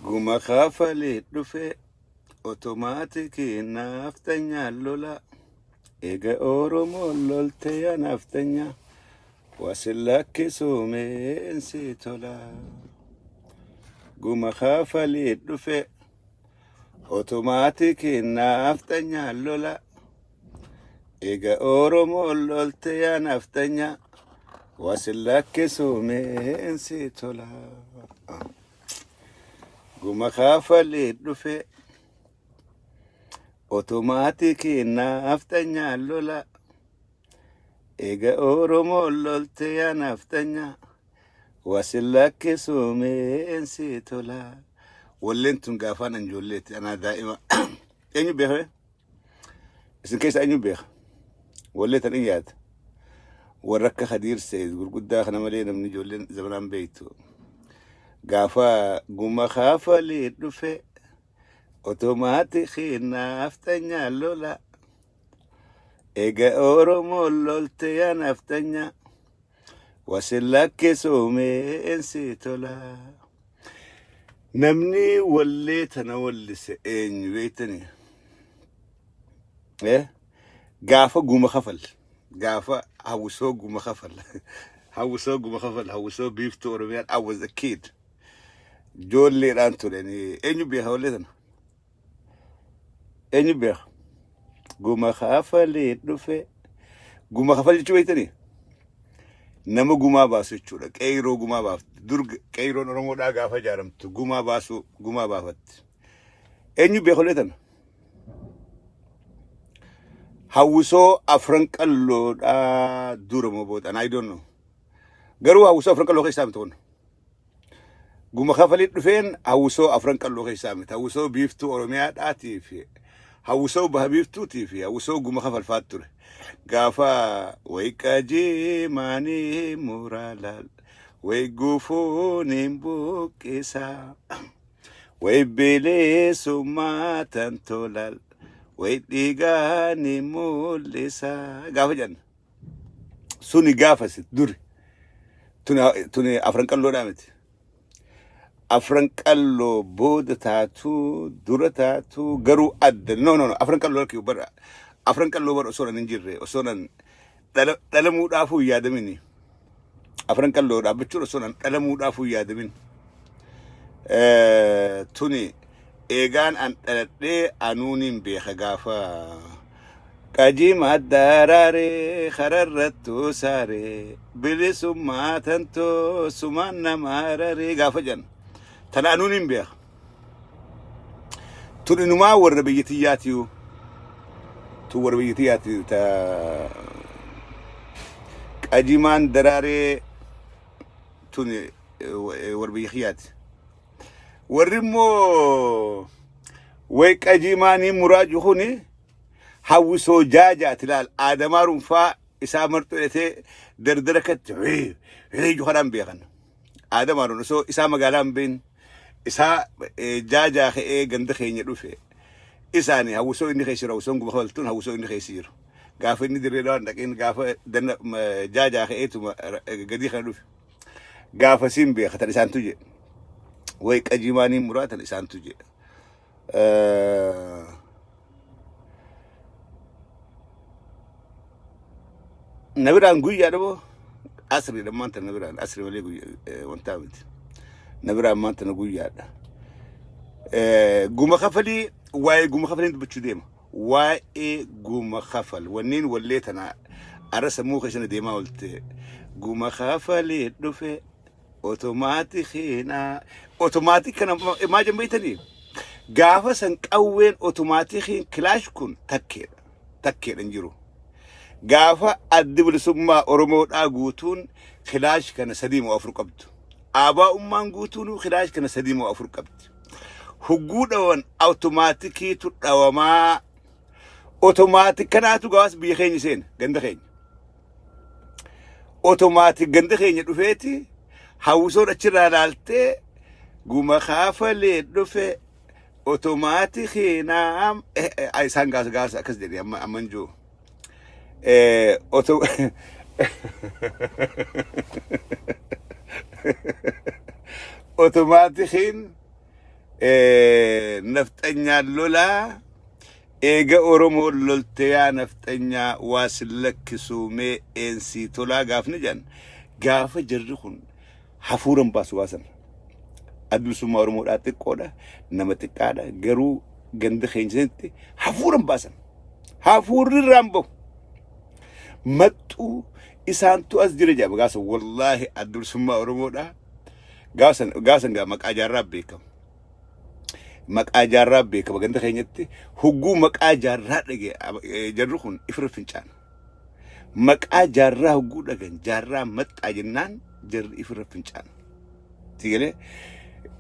Guma kafalee dhufe otomaatikii naaftanyaan lola. Eega Oromoon lolte yaa naaftanyaa wasin lakkisuu meensi tola. Guma kafalee dhufe otomaatikii naaftanyaan lola. Eega Oromoon lolte yaa naaftanyaa wasin lakkisuu meensi tola. Guma kafalee dhufe otomaatikii naaftanyaan lola. Eega Oromoon lolte yaa naaftanyaa wasin lakkisuu meensi tola. Walleen tun gaafaan an ijoolleetti anaa daa'ima. Eenyu beeka? Isin keessa eenyu beeka? Wallee tan in yaada. Warra akka Khadiir Seyd gurguddaa kana malee namni ijoolleen zamanaan beektu. Gaafa guma kafalee dhufe otomaatikii naaftanyaa lola. Eega Oromoon lolte yaa naaftanyaa wasin lakkisuu meensi tola. Namni wallee tana wallise eenyu beektanii? Eh? Gaafa guma kafal. Gaafa hawwisoo guma kafal. Hawwisoo guma kafal. Hawwisoo biiftuu Oromiyaa. I was a kid. Ijoolleedhaan ture. Eenyu beeka wallee tana? Eenyu beeka? Guma kafalee dhufe. Guma kafal jechuu beektanii? Nama gumaa baasu jechuudha. Qeeyroo gumaa baafti. Dur qeeyroon Oromoodhaa gaafa ijaaramtu gumaa baasuu gumaa baafatti. Eenyu beeka wallee tana? Hawwisoo afran qalloodhaa dura moo booda? I don't know. Garuu hawwisoo afran qalloo keessaa miti kun. Guma kafalii dhufeen hawwisoo afran qalloo keessaa miti. Hawwisoo biiftuu Oromiyaadhaatii fi hawwisoo baha biiftuutii fi hawwisoo guma kafalfaat ture. Gaafa wayi qajeemaanii muraalaal wayi gufuun hin buqqisaa. Way bilisummaa tan tolal way dhiigaa ni mul'isa gaafa jenna. Suni gaafa si duri. Tuni afran qalloodhaa miti. Afran qalloo booda taatu dura taatu garuu adda. No no no afran qalloo lakkii bara afran qalloo bara osoo nan hin jirre osoo nan dhalamuudhaafuu hin yaadamini. Afran qalloo dhaabbachuun osoo nan dhalamuudhaafuu hin yaadamin. Tuni eegaan an dhaladhee anuuniin beeka gaafa qajiima daraaree kararrattuu saaree bilisummaa tantoo sumaan namaa raree gaafa jedhan tana anuuniin beeka. Tun inumaa warra biyya tiyyaatiyu tun warra biyya tiyyaati ta qajimaan daraaree tun warra biyya kiyyaati. Warri immoo way qajimaanii muraaju kuni hawwisoo jaajaati laal aadamaa runfaa isaa marxoo hidhatee dardara katti hii kanaan beekan. Aadamaa run osoo isaa magaalaa hin beekne isaa jaajaa ka'ee ganda keenya dhufe isaani hawwisoo inni keessa jiru hawwisoon guma kafaltuun hawwisoo inni keessa jiru. Gaafa inni dirree dhawaan dhaqeen gaafa danna jaajaa ka'eetuma gadii kana dhufe. Gaafa siin beeka tan isaantu jedhe. Way qajimaanii muraa tan isaantu jedhe. Na biraan guyyaa dhabo asriidha maanta na biraan asri malee guyyaa wantaa miti. Na biraan maanta na guyyaadha. Guma kafalii waa'ee guma kafaliin dubbachuu deema. Waa'ee guma kafal wanneen wallee tana arra sammuu keessana deemaa oolte. Guma kafalee dhufe otomaatikiina otomaatik kana maa jenna beektanii? Gaafa san qawween otomaatikiin kilaash kun takkeedha. Takkeedha hin jiru. Gaafa addi bilisummaa Oromoodhaa guutuun kilaash kana sadii moo afur qabdu. Aabaa'ummaan guutuun kilaash kana sadii moo afur qabdi. Hugguu dhawan awutomaatikiitu dhawamaa. Otomaatik kanaatu gabaas biyya keenya seena ganda keenya. Otomaatik ganda keenya dhufeeti hawwisoon achirraa laaltee guma kaafalee dhufe otomaatikiinaa isaan gaasa gaasa akkas jedhe amma amma hin jiru. Oto otomaatikiin Nafxanyaan lolaa eega Oromoon lolte, yaa nafxanyaa waa sin lakkisuu mee eensii tolaa gaafni jedhan, gaafa jarri kun hafuuran baasu baasan. Adda Bilisummaa Oromoodhaa xiqqoodha, nama xiqqaadha, garuu ganda keenya sanitti hafuuran baasan. Hafuurri irraan bahu. Maxxuu isaantu as jira jedhama gaasa. Wallaahi, Adda Bilisummaa Oromoodhaa gaasan gaa maqaa jaarraa beekama. Maqaa jaarraa beekama ganda keenyatti. Hogguu maqaa jaarraa dhage jarri kun ifirra fincaan. Maqaa jaarraa hogguu dhagan, jaarraa maxxaa jennaan jarri ifirra fincaan. Sigalee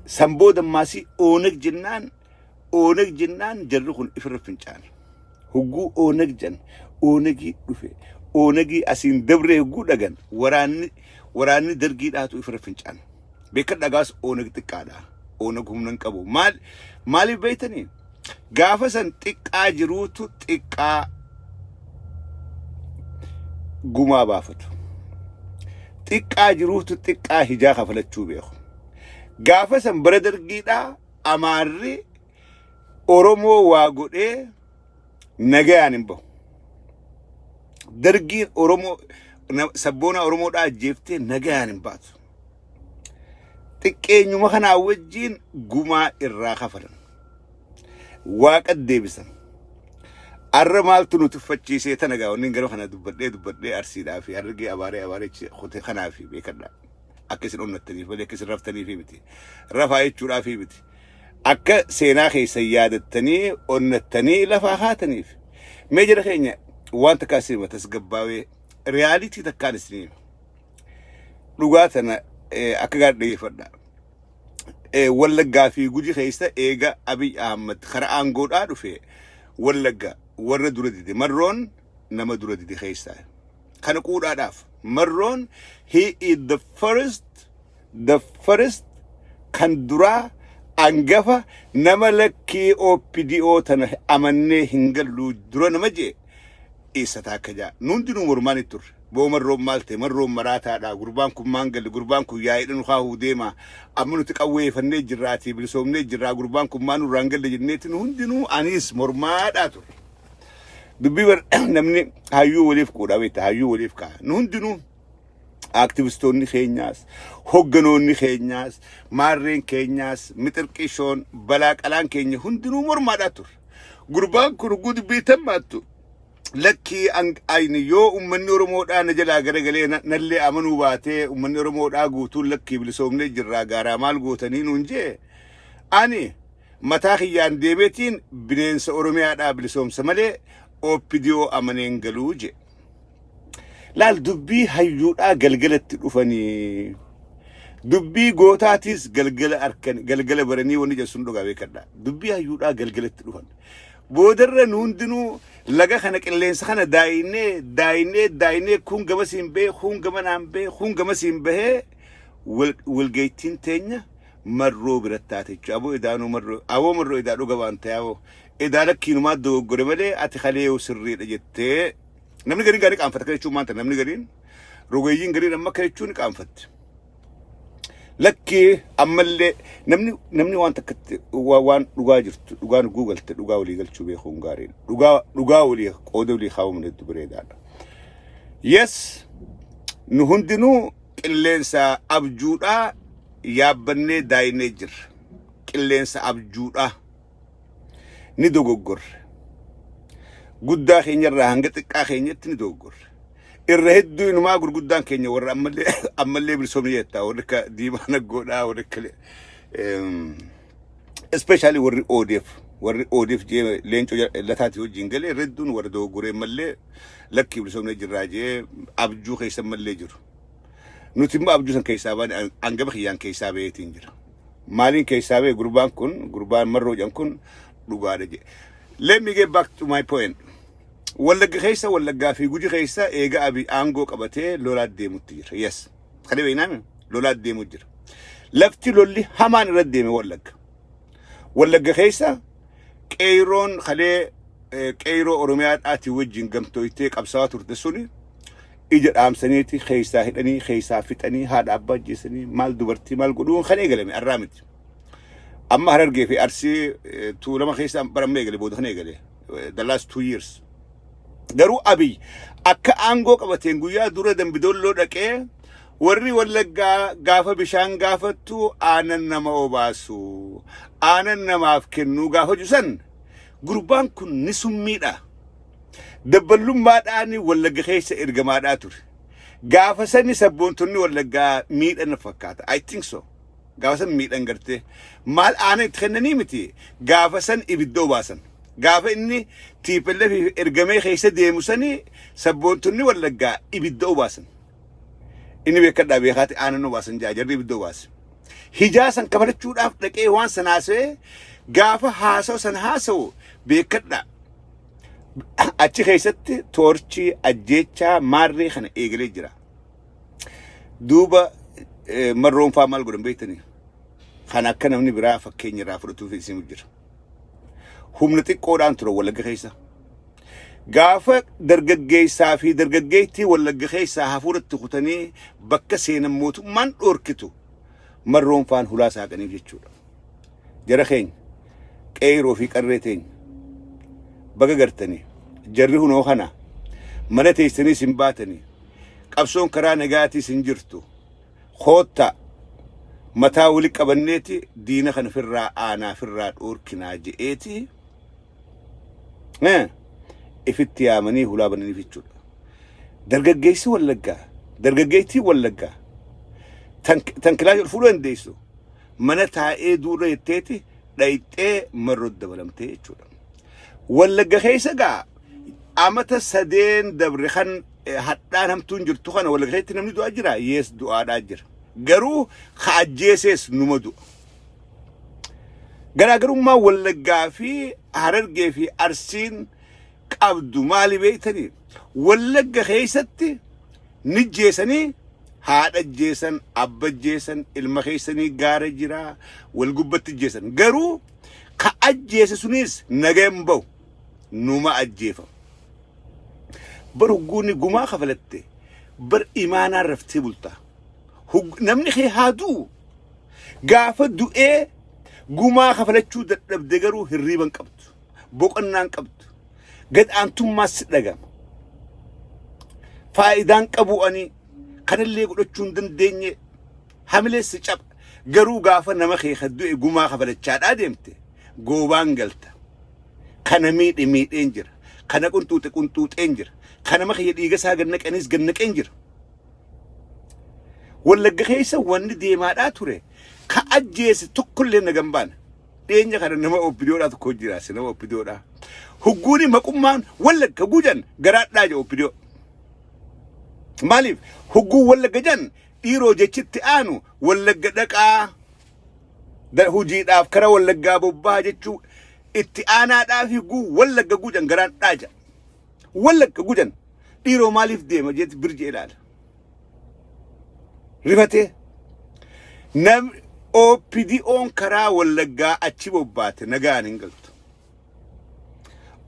san booda maasii Oonag jennaan, Oonag jennaan jarri kun ifirra fincaan. Hogguu Oonag jan, Oonagii dhufe, Oonagii asiin dabree hogguu dhagan, waraanni dargiidhaatu ifirra fincaan. Beekadha, gaas Oonag xiqqaadha. Oonag humna hin qabu. Maal maaliif beektanii? Gaafa san xiqqaa jiruutu xiqqaa gumaa baafatu. Xiqqaa jiruutu xiqqaa hijaa kafalachuu beeku. Gaafa san bara dargiidhaa Amaarri Oromoo waa godhee nagayaan hin bahu. Dargiin Oromoo sabboonaa Oromoodhaa ajjeeftee nagayaan hin baatu. Xiqqeenyuma kanaa wajjiin gumaa irraa kafalan. Waaqa deebisan. Arra maaltu nu tuffachiisee tana gaa wanni gara kana dubbadhee dubbadhee Arsiidhaa fi Harargee abaaree abaaree kute kanaa fi beekadha. Akka isin onnattaniif malee akka isin raftaniif miti. Rafaa jechuudhaaf miti. Akka seenaa keessa yaadattanii onnattanii lafaa haataniif. Mee jara keenya, waan takkaa isin hima, tasgabbaawee reality takkaan isin hima. Dhugaa tana akka gaarii dhaggeeffadha. Wallaggaa fi Guji keessa eega Abiy Ahmad karaa aangoodhaa dhufe, Wallagga warra dura dide, Marroon nama dura dide keessaa. Kana quudhaadhaaf Marroon, he is the first kan duraa angafa nama lakkii OPDO tana amannee hin gallu dura nama jee isa taakka jaa. Nu hundinuu mormaan itti turre. Boo, Marroon maal ta'e? Marroon maraataadha. Gurbaan kun maan galle? Gurbaan kun yaa'idha nu kaahuu deema. Amma nuti qawweeffannee jirraatii bilisoomnee jirraa, gurbaan kun maan nurraan galle jenneeti nu hundinuu, anis mormaadhaa turre. Dubbii bar namni hayyuu waliif quudha beekta, hayyuu waliif kaa'a. Nu hundinuu, aktivistoonni keenyaas, hogganoonni keenyaas, maarreen keenyaas, mixirqishoon balaa qalaan keenya hundinuu mormaadhaa turre. Gurbaan kun dubbii tammaattu lakkii ayni yoo ummanni Oromoodhaa na jalaa garagalee nallee amanuu baatee, ummanni Oromoodhaa guutuun lakkii bilisoomnee jirraa gaaraa maal gootanii nuun jee, ani mataa kiyyaan deemeetiin bineensa Oromiyaadhaa bilisoomsa malee OPDO amaneen galuu je. Laal, dubbii hayyuudhaa galgalatti dhufanii, dubbii gootaatis galgala arkan, galgala baranii wanni jedhu sun dhugaa beekadha. Dubbii hayyuudhaa galgalatti dhufan. Boodarra nu hundinuu laga kana, qilleensa kana daayinee daayinee daayinee, kun gamasiin bahee, kun gamanaan bahee, kun gamasiin bahee, walgeettiin teenya Marroo biratti taate jechuudha. Aboo idaanuu Marroo, aboo Marroo idaa dhuga waan ta'e, aboo idaa lakkiinumaa dogoggore malee ati kaleeyo sirriidha jettee. Namni gariin gaarii qaanfata kana jechuun maanta namni gariin rogeeyyiin gariin amma akka jechuun ni qaanfatti. Lakkii ammallee namni waan takkatti waan dhugaa jirtu, dhugaan guugalte, dhugaa walii galchuu beekuun gaariidha. Dhugaa walii qooda walii kaa'uun hedduu bareedaadha. Yes, nu hundinuu qilleensa abjuudhaa yaabbannee daayinee jirra. Qilleensa abjuudhaa ni dogoggorre. Guddaa keenyarraa hanga xiqqaa keenyatti ni dogoggorre. Irra hedduu inumaa gurguddaan keenya warra ammallee bilisoomni jettaa, warri akka Diimaa Naggoodhaa, warri akka especially warri ODF, warri ODF jee Leencoo Lataati wajjin galee, irra hedduun warra dogoggoree mallee lakkii bilisoomnee jirraa jee abjuu keessa mallee jiru. Nuti immoo abjuu san keessaa baane, hangama kiyyaan keessaa baheetiin jira. Maaliin keessaa bahe? Gurbaan kun, gurbaan Marroo jedhan kun dhugaadha jedhe. Let me get back to my point. Wallagga keessa, Wallaggaa fi Guji keessa eega Abiy aangoo qabatee lolaa deemutti jira. Yes. Kana beeknaami lolaa deemu jira. Lafti lolli hamaan irra deeme Wallagga. Wallagga keessa qeeyroon kalee qeeyroo Oromiyaadhaatii wajjin gamtooytee qabsaa'aa turte suni ija dhaamsaniiti keessaa hidhanii, keessaa fixanii, haadha abbaa ajjeesanii, maal dubartii maal godhuun kan eegalame arraa miti. Amma Harargee fi Arsii Tuulama keessa baramee eegale, booda kana eegale, the last 2 years. Garuu Abiy akka aangoo qabateen guyyaa dura Dambidolloo dhaqee, warri Wallaggaa gaafa bishaan gaafattu aanan nama obaasu, aanan namaaf kennuu gaafa jusan, gurbaan kun ni summiidha. Dabballummaadhaan Wallagga keessa ergamaadhaa ture. Gaafa sani sabboontonni Wallaggaa miidhan fakkaata. I think so. Gaafa san miidhan gartee maal aanan itti kennanii miti, gaafa san ibidda obaasan. Gaafa inni TPLF ergamee keessa deemu sani sabboontonni Wallaggaa ibidda obaasan. Inni beekadhaa beekaati aanan obaasan jaa, jarri ibidda obaase. Hijaa san kafalachuudhaaf dhaqee waan san haasa'ee, gaafa haasa'u san haasa'u beekadhaa. Achi keessatti toorchii ajjeechaa maarree kana eegalee jira. Duuba marroonfaa maal godhan beektanii? Kan akka namni biraa fakkeenya irraa fudhatuuf isin jira. Humna xiqqoodhaan ture Wallagga keessa. Gaafa dargaggeessaa fi dargaggeettii Wallagga keessaa hafuuratti kutanii bakka seenan mootummaan dhoorkitu, marroonfaan hulaa saaqaniif jechuudha. Jara keenya, qeeroo fi qarree teenya, baga gartanii jarri hunoo kana mana teessanii isin baatanii, qabsoon karaa nagaatii isin jirtu, koottaa mataa wali qabanneeti diina kana firraa aanaa firraa dhoorkinaa je'eeti ifitti yaamanii hulaa bananiif jechuudha. Dargaggeessi Wallaggaa, dargaggeettii Wallaggaa tan kilaasii ol fuudhuu dandeessu mana taa'ee duudha jetteeti dhayxee marroo dabalamtee jechuudha. Wallagga keessa gaa amata sadeen dabre kan hadhaan hamtuun jirtu kana Wallagga keessatti namni du'aa jira. Yes, du'aadhaa jira. Garuu ka ajjeesees numa du'a. Garaagarummaa Wallaggaa fi Harargee fi Arsiin qabdu maali beektanii? Wallagga keessatti ni jeesanii, haadha jeesan, abba jeesan, ilma keessanii gaara jira, wal gubbatti jeesan. Garuu ka ajjeese sunis nageen bahu, numa ajjeefama. Bar hugguunni gumaa kafalatte bar imaanaan raftee bulta. Namni kee haa du'u. Gaafa du'ee gumaa kafalachuu dadhabde garuu hirriiba hin qabdu. Boqonnaa hin qabdu. Gad aantummaa si dhagama. Faayidaan qabu ani kanallee godhachuu hin dandeenye, hamilee si caba. Garuu gaafa nama kee kan du'e gumaa kafalachaadhaa deemte goobaan galta. Kana miidhe miidheen jira. Kana qunxuuxe qunxuuxeen jira. Kana nama kiyya dhiiga isaa gad naqanis gad naqeen jira. Wallagga keessa wanni deemaadhaa ture ka ajjeese tokkollee nagan baana. Dhiyeenya kana nama OPDOdhaa tokko jira, nama OPDOdhaa. Hugguuni maqummaan Wallagga gujan garaadhaa jedhu OPDO. Maaliif hugguu Wallagga jan dhiiroo jechitti aanu Wallagga dhaqaa hojiidhaaf kara Wallaggaa bobbaa jechuu itti aanaadhaa fi hugguu Wallagga gujan garaan dhaaja. Wallagga gujan dhiiroo maaliif deema jeetti birjee ilaala. Rifatee nam OPDO'n karaa Wallaggaa achi bobbaate nagaan hin galtu.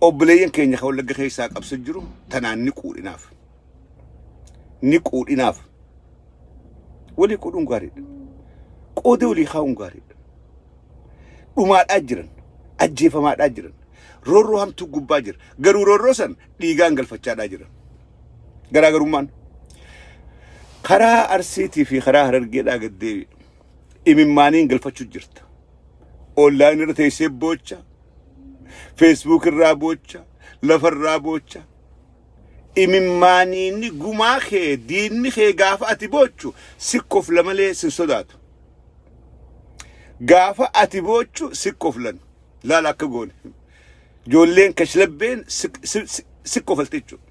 Obboleeyyan keenya kan Wallagga keessaa qabsa jiru tanaan ni quudhinaaf. Ni quudhinaaf. Walii quudhuun gaariidha. Qooda walii kaa'uun gaariidha. Dhumaadhaa jiran, ajjeefamaadhaa jiran, roorroo hamtuu gubbaa jira. Garuu roorroo san dhiigaan galfachaadhaa jiran. Garaagarummaan karaa Arsiitii fi karaa Harargeedhaa gad deebi'e. Imimmaaniin galfachuu jirta. Online irra teessee boocha, Facebook irraa boocha, lafarraa boocha. Imimmaaniin gumaa kee diinni kee gaafa ati boochu si kofla malee sin sodaatu. Gaafa ati boochu si koflan. Laala akka goone. Ijoolleen kashlabbeen si kofalte jechuudha.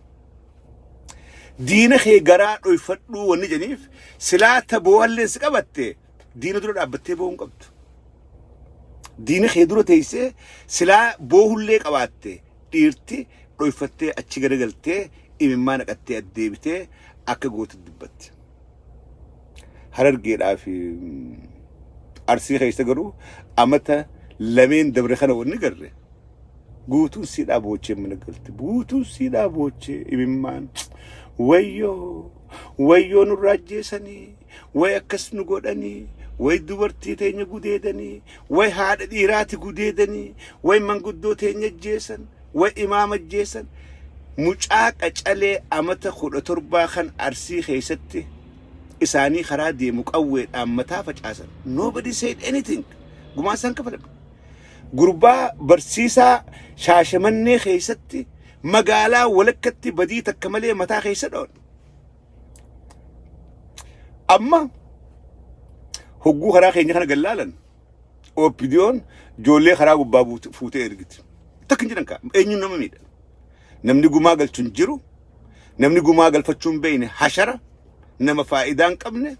Diina kee garaa dhoyfadhuu wanni jedhaniif silaa ta boo'alleen si qabatte diina dura dhaabbattee boo'uu hin qabdu. Diina kee dura teessee silaa boohullee qabaatte dhiirti dhoyfattee achi garagaltee imimmaa naqattee addeebitee akka gootu dubbatti. Harargeedhaa fi Arsii keessa garuu amata lameen dabre kana wanni garre guutuun siidhaa boochee mana galte, guutuun siidhaa boochee imimmaan, wayyoo wayyoo nurraa ajjeesanii, way akkas nu godhanii, Way dubartii teenya gudeedanii, way haadha dhiiraati gudeedanii, way manguddoo teenya ajjeesan, way imaama ajjeesan. Mucaa qacalee amata 17 kan Arsii keessatti isaanii karaa deemu qawweedhaan mataa facaasan. Nobody said anything. Gumaa isaan kafalan. Gurbaa barsiisaa Shaashamannee keessatti magaalaa walakkatti badii takka malee mataa keessa dhawan. Amma hogguu karaa keenya kana gallaalan OPDOn ijoollee karaa gubbaa fuutee ergiti. Takka hin jedhan kaa eenyuun nama miidha. Namni gumaa galchu hin jiru. Namni gumaa galfachuu hin beekne hashara nama faayidaa hin qabne.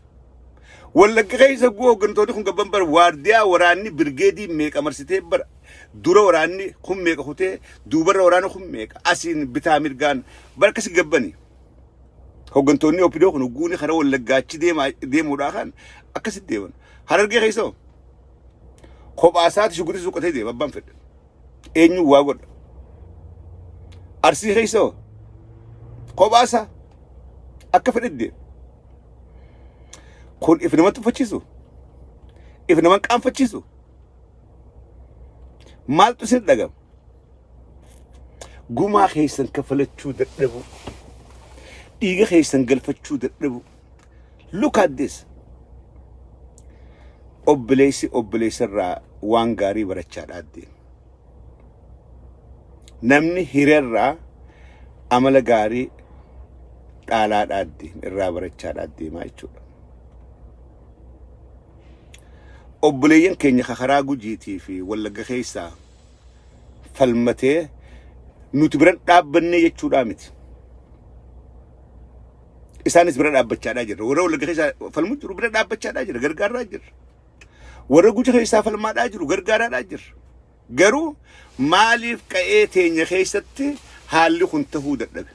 Wallagga keessa guu hooggantoonni kun gabban bara waardiyaa waraanni birgeedii meeqa marsitee bara dura waraanni kun meeqa kutee duubarra waraana kun meeqa asiin bitaa mirgaan bara akkasi gabbani. Hooggantoonni OPDO kun hogguuni karaa Wallaggaa achi deemuudhaa kan akkasitti deeman. Harargee keessa hoo? Kophaa isaati shuguxii suuqatee deema abbaan fedhe. Eenyuun waa godha? Arsii keessa hoo? Kophaa isaa akka fedhe deema. Kun if nama tuffachiisu? If nama qaanfachiisu? Maaltu isin dhagama? Gumaa keessan kafalachuu dadhabuu. Dhiiga keessan galfachuu dadhabuu. Look at this. Obboleessi obboleessa irraa waan gaarii barachaa deema. Namni hireerraa amala gaarii dhaalaa deema irraa barachaa deemaa jechuudha. Obboleeyyan keenya karaa Gujiitii fi Wallagga keessaa falmatee nuti bira dhaabbannee jechuudhaa miti. Isaanis bira dhaabbachaadhaa jirra. Warra Wallagga keessaa falmu jiru bira dhaabbachaadhaa jira, gargaaraa jirra. Warra Guji keessaa falmaadhaa jiru gargaaraadhaa jirra. Garuu maaliif qa'ee teenya keessatti haalli kun tahuu dadhabe?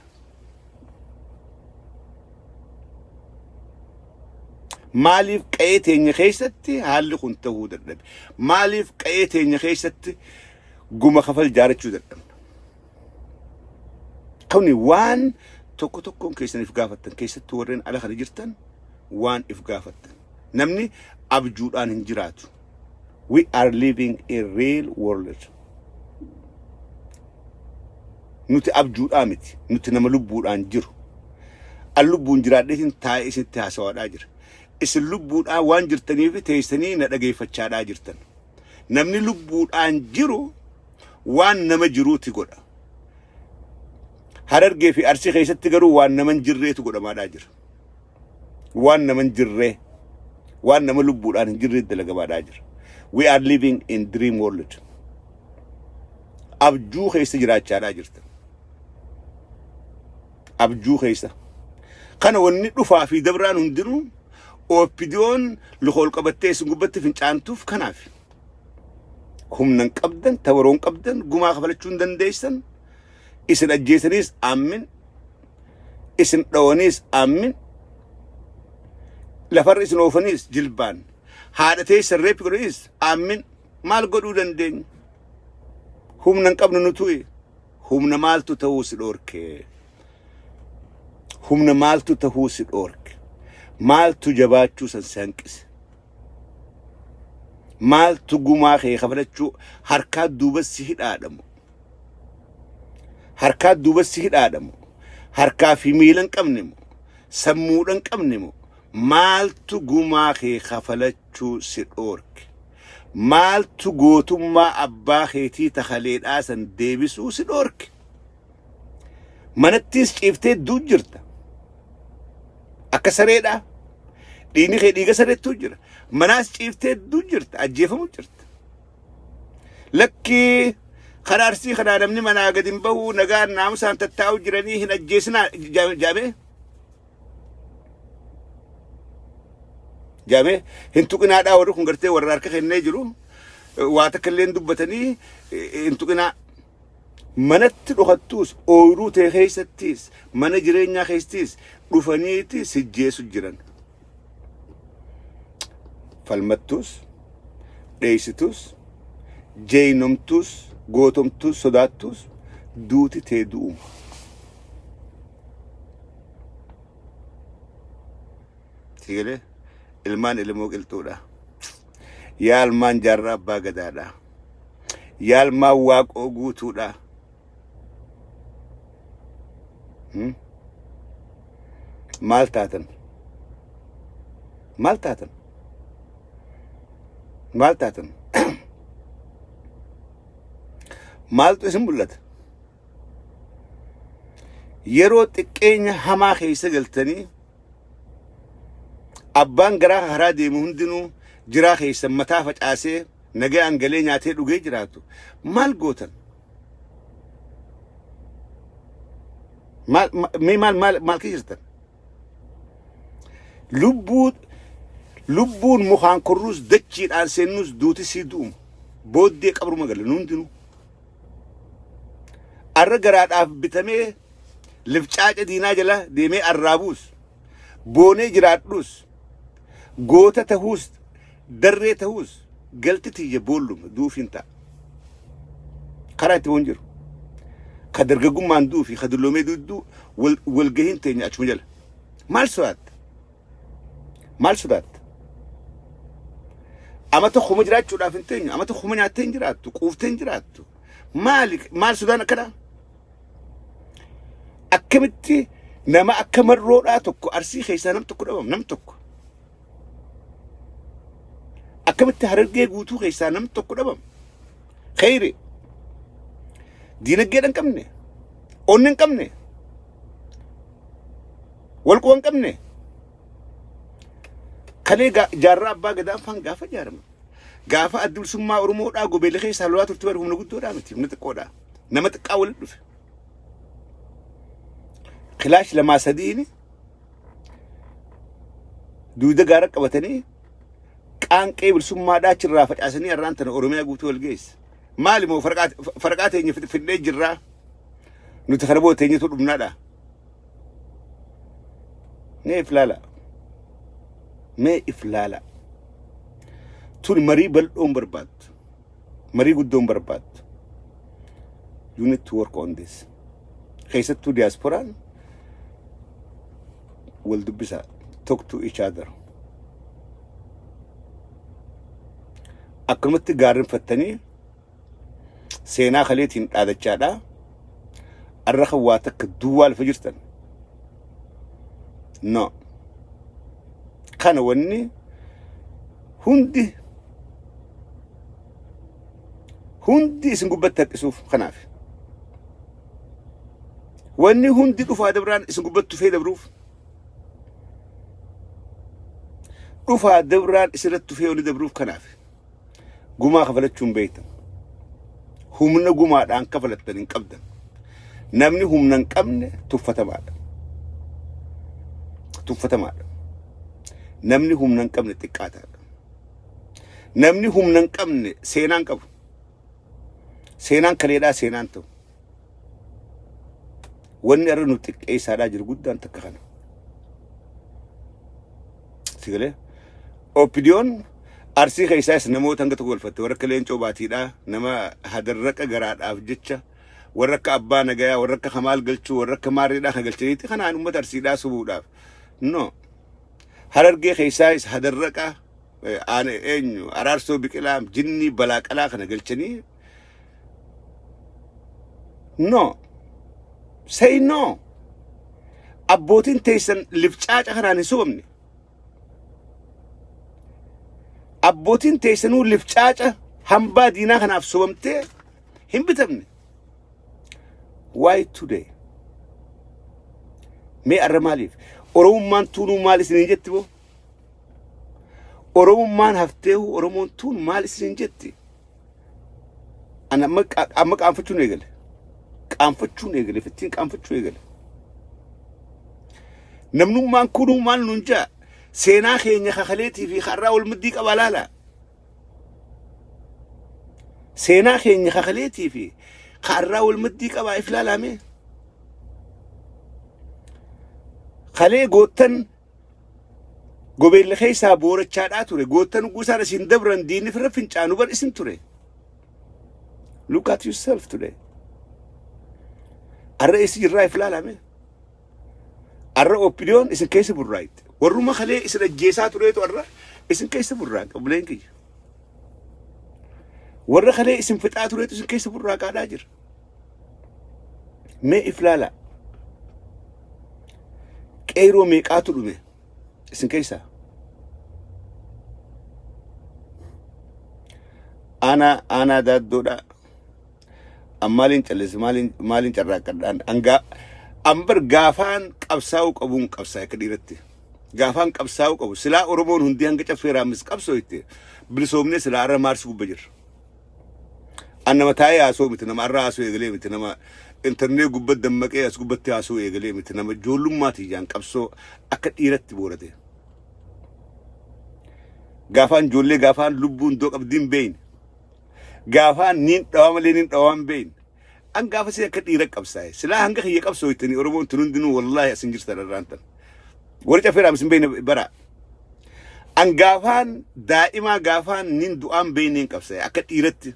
Maaliif qa'ee teenya keessatti haalli kun tahuu dadhabe? Maaliif qa'ee teenya keessatti guma kafal jaarachuu dadhabna? Kuni waan tokko tokkoon keessan if gaafattan, keessattuu warreen ala kana jirtan waan if gaafattan. Namni abjuudhaan hin jiraatu. We are living a real world. Nuti abjuudhaa miti. Nuti nama lubbuudhaan jiru. An lubbuun jiraadheetiin taa'ee isinitti haasawaadhaa jira. Isin lubbuudhaan waan jirtaniif teessanii na dhageeffachaadhaa jirtan. Namni lubbuudhaan jiru waan nama jiruuti godha. Harargee fi Arsii keessatti garuu waan nama hin jirreetu godhamaadhaa jira. Waan nama hin jirree, waan nama lubbuudhaan hin jirree dalagamaadhaa jira. We are living in dream world. Abjuu keessa jiraachaadhaa jirta. Abjuu keessa. Kana wanni dhufaa fi dabraan hundinuu OPDOn luka ol qabattee isin gubbatti fincaantuuf kanaaf. Humna hin qabdan, tabaroo hin qabdan, gumaa kafalachuu hin dandeessan. Isin ajjeesaniis ammin. Isin dhawaniis ammin. Lafarra isin oofaniis jilbaan. Haadha teessan reeppi godhaniis ammin. Maal godhuu dandeenya? Humna hin qabnu nutu'i. Humna maaltu ta'uu si dhoorke? Humna maaltu ta'uu si dhoorke? Maaltu jabaachuu san si hanqise? Maaltu gumaa kee kafalachuu harkaa duuba si hidhaadhamu? Harkaa duuba si hidhaadhamu? Harkaa fi miila hin qabne moo? Sammuudha hin qabne moo? Maaltu gumaa kee kafalachuu si dhoorke? Maaltu gootummaa abbaa keetii takaleedhaa san deebisuu si dhoorke? Manattiis ciiftee duu jirta. Akka sareedhaa. Dhiigni kee dhiiga sareettuu jira. Manaas ciiftee duu jirta. Ajjeefamu jirta. Lakkii karaa Arsii kanaa namni manaa gadi hin bahu, nagaan naamusaan tattaa'u jiranii hin ajjeesinaa jaamee. Jaamee hin tuqinaadhaa, warri kun gartee warra harka kennee jiru waa takka illee hin dubbatanii, hin tuqinaa. Manatti dhokattuus, ooyiruu ta'e keessattis, mana jireenyaa keessattis dhufaniiti sijjeessu jiran. Falmattuus, dheessitus, jeeynomtuus, gootomtuus, sodaattuus, duuti tee du'uma. Sigalee ilmaan ilmoo qilxuudha. Yaa ilmaan Jaarraa Abbaa Gadaadha. Yaa ilmaan Waaqoo Guutuudha. Maal taatan? Maal taatan? Maal taatan? Maaltu isin mul'ata? Yeroo xiqqeenya hamaa keessa galtanii abbaan garaa karaa deemu hundinuu jiraa keessan mataa facaasee nagayaan galee nyaatee dhugee jiraatu maal gootan? Maal mee maal maal maal keessa jirtan? Lubbuu lubbuun mukaan korruus dachiidhaan seennus duuti sii du'uma. Booddee qabruma gala nu hundinuu. Arra garaadhaaf bitamee lifcaaca diinaa jala deemee arraabuus boonee jiraadhuus goota tahuus darree tahuus galti tiyya boolluma duufiin ta'a. Karaa itti boon jiru. Ka dargaggummaan du'uu fi ka dulloomee du'u walgahiin teenya achuma jala. Maal sodaatta? Maal sodaatta? Amata kuma jiraachuudhaaf hin teenyu. Amata kuma nyaattee hin jiraattu. Quuftee hin jiraattu. Maali maal sodaan akkanaa? Akkamitti nama akka marroodhaa tokko Arsii keessaa nam tokko dhabama nam tokko. Akkamitti Harargee guutuu keessaa nam tokko dhabama. Kheyri. Diinagdee hin qabne. Onni hin qabne. Walquba hin qabne. Kalee jaarraa abbaa gadaa faan gaafa ijaarame. Gaafa adda bilisummaa Oromoodhaa gobeelli keessaa lolaa turte bari humna guddoodhaa miti humna xiqqoodhaa. Nama xiqqaa walitti dhufe. Kilaash lamaa sadiini duuda gaara qabatanii qaanqee bilisummaadhaa achirraa facaasanii har'aan tana Oromiyaa guutuu wal geesse. Maali moo faraqaa teenya fidnee jirraa? Nuti kana booda teenyatu dhumnaadha. Mee if laala. Mee if laala. Tun marii bal'oon barbaaddu. Marii guddoon barbaaddu. You need to work on this. Keessattuu diyaaspooraan wal dubbisaa. Talk to each other. Akkanumatti gaarrenfattanii seenaa kaleetiin dhaadachaadha. Arra kan waa takka duwwaa lafa jirtan. No. Kana wanni hundi hundi isin gubbatti haqqisuuf kanaaf. Wanni hundi dhufaa dabraan isin gubbatti tufee dabruuf. Dhufaa dabraan isirratti tufee oli dabruuf kanaaf. Gumaa kafalachuu hin beektan. Humna gumaadhaan kafalattan hin qabdan. Namni humna hin qabne tuffatamaadha. Tuffatamaadha. Namni humna hin qabne xiqqaataadha. Namni humna hin qabne seenaa hin qabu. Seenaan kaleedhaa seenaan ta'u. Wanni irra nu xiqqeessaadhaa jiru guddaan takka kana. Si galee? OPDOn Arsii keessaas namoota hanga tokko galfatte warra akka Leencoo Baatiidhaa nama hadarraqa garaadhaaf jecha warra akka Abbaa Nagayaa warra akka Kamaal Galchuu warra akka Maarreedhaa kan galchaniitti kanaan uummata Arsiidhaa sobuudhaaf. No. Harargee keessaas hadarraqa eenyu Araarsoo Biqilaa jinnii balaaqalaa kana galchanii no. Say no. Abbootiin teessan lifcaaca kanaan hin sobamne. Abbootiin teessanuu lifcaaca hambaa diinaa kanaaf sobamtee hin bitamne. Why today? Mee arra maaliif? Oromummaan tuunuu maal isiniin jetti boo? Oromummaan hafteehu Oromoon tuun maal isiniin jetti? Ani amma qaanfachuun eegale. Qaanfachuun eegale. Fittiin qaanfachuu eegale. Namnummaan kunuu maal nuun jaa? Seenaa keenya kakaleetii fi har'aa wal maddii qabaa laala. Seenaa keenya kakaleetii fi har'aa wal maddii qabaa if laalame. Kalee goottan gobeella keessaa boorachaadhaa ture. Goottan gusaan isin dabran diinni firra fincaanu bar isin ture. Look at yourself today. Arra isi jirraa if laalame. Arra OPDOn isin keessa burraayte. Warruma kalee isin ajjeesaa tureetu arra isin keessa burraaqa. Obboleen kiyya. Warra kalee isin fixaa turetu isin keessa burraaqaadhaa jira. Mee if laalaa. Qeeroo meeqaatu dhume isin keessaa? Aanaa aanaa daaddoodhaa. An maaliin callise maaliin maaliin carraaqqadhaan angaa an bar gaafaan qabsaa'uu qabuun qabsaa'e akka dhiiratti. Gaafaan qabsaa'uu qabu silaa Oromoon hundi hanga caffee raammis qabsoo itti bilisoomnee silaa arra maarsi gubba jirra. An nama taa'ee haasoo miti nama arra haasoo eegalee miti nama intarneet gubbatti dammaqee as gubbatti haasoo eegalee miti nama ijoollummaa tiyyaan qabsoo akka dhiiratti boorate. Gaafaan ijoollee gaafaan lubbuun doo qabdiin beeyne. Gaafaan niin dhawaa malee niin dhawaa hin beeyne. An gaafa sin akka dhiira qabsaa'e. Silaa hanga kiyya qabsooytanii Oromoon tun hundinuu wallaahi asin jirtan irraan tan. Warri caffee raamis hin beeyne bara. An gaafaan daa'imaa gaafaan nin du'aan beeyneen qabsaa'e akka dhiiratti.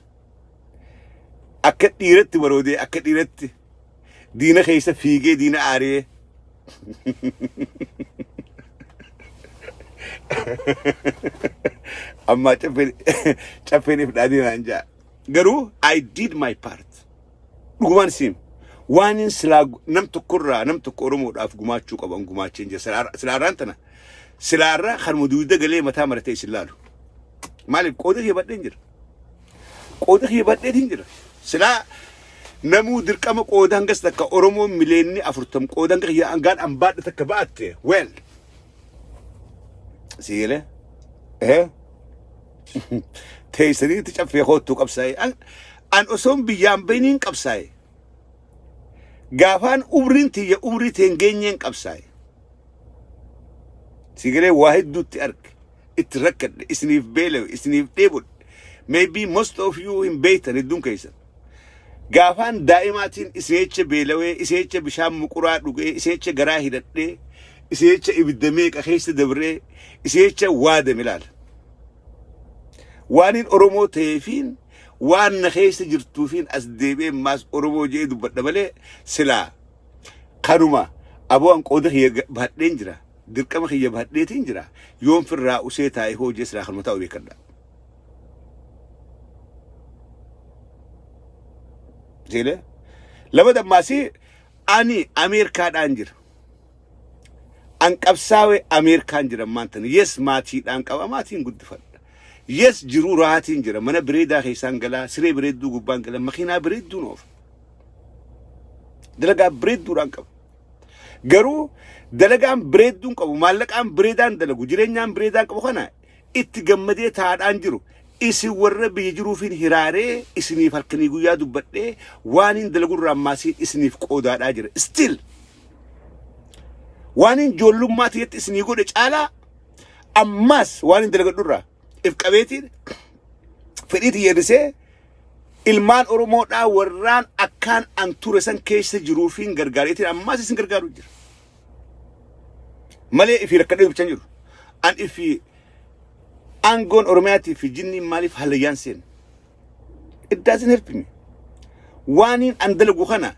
Akka dhiiratti baroodee akka dhiiratti diina keessa fiigee diina aaree. Ammaa caffeen caffeen if dhaadii naan ja'a. Garuu I did my part. Dhugumaan siim. Waanin silaa nam tokkorraa nam tokko Oromoodhaaf gumaachuu qaban gumaacheen jira. Silaarraan tana. Silaarra kanuma dugda galee mataa maratee isin laalu. Maaliif qooda kiyya badheen jira. Qooda kiyya badheetiin jira. Silaa namuu dirqama qooda hangas takka Oromoon mileenni 40 qooda hanga kiyya hangaan an baadhe takka ba'atte. Well. Sii galee? Eh? Teessaniitti caffee koottuu qabsaa'e. An osoon biyyaan bahiniin qabsaa'e. Gaafaan umriin tiyya umrii teen geenyeen qabsaa'e. Sii galee waa hedduutti arge. Itti rakkadhe isiniif beelawe isiniif dheebodhe. Maybe most of you hin beektan hedduun keessan. Gaafaan daa'imaatiin iseecha beelawee, iseecha bishaan muquraa dhugee, iseecha garaa hidhadhee, iseecha ibidda meeqa keessa dabree, iseecha waadame ilaala. Waaniin Oromoo ta'eefiin waan na keessa jirtuufiin as deebi'ee maas Oromoo jedhee dubbadha malee silaa kanuma aboo an qooda kiyya bahadheen jira. Dirqama kiyya bahadheetiin jira. Yoon firraa usee taa'e hoo jee silaa kanuma taa'u beekadha. Seelee lama dammaasii ani Ameerikaadhaan jira. An qabsaawee Ameerikaan jira ammaan tana. Yes maatiidhaan qaba maatiin guddifadha. Yes jiruu raatiin jira mana bireedaa keessaan galaa siree bireedduu gubbaan gala makiinaa bireedduun oofa. Dalagaa bireedduudhaan qaba. Garuu dalagaan bireedduun qabu maallaqaan bireedaan dalagu jireenyaan bireedaan qabu kana itti gammadee taa'aadhaan jiru. Isin warra biyya jiruufiin hiraaree isiniif halkanii guyyaa dubbadhee waaniin dalagurraa ammaasii isiniif qoodaadhaa jira. Still waaniin ijoollummaa tiyyatti isinii godhe caalaa ammaas waaniin dalagadhurraa if qabeetiin fedhii tiyya hir'isee ilmaan Oromoodhaa warraan akkaan an ture san keessa jiruufiin gargaareetiin ammaas isin gargaaru jira. Malee ifii rakkadhee dubbachaa hin jiru. An ifii aangoon Oromiyaatii fi jinniin maaliif hallayyaan seenu? It doesn't help me. Waaniin an dalagu kana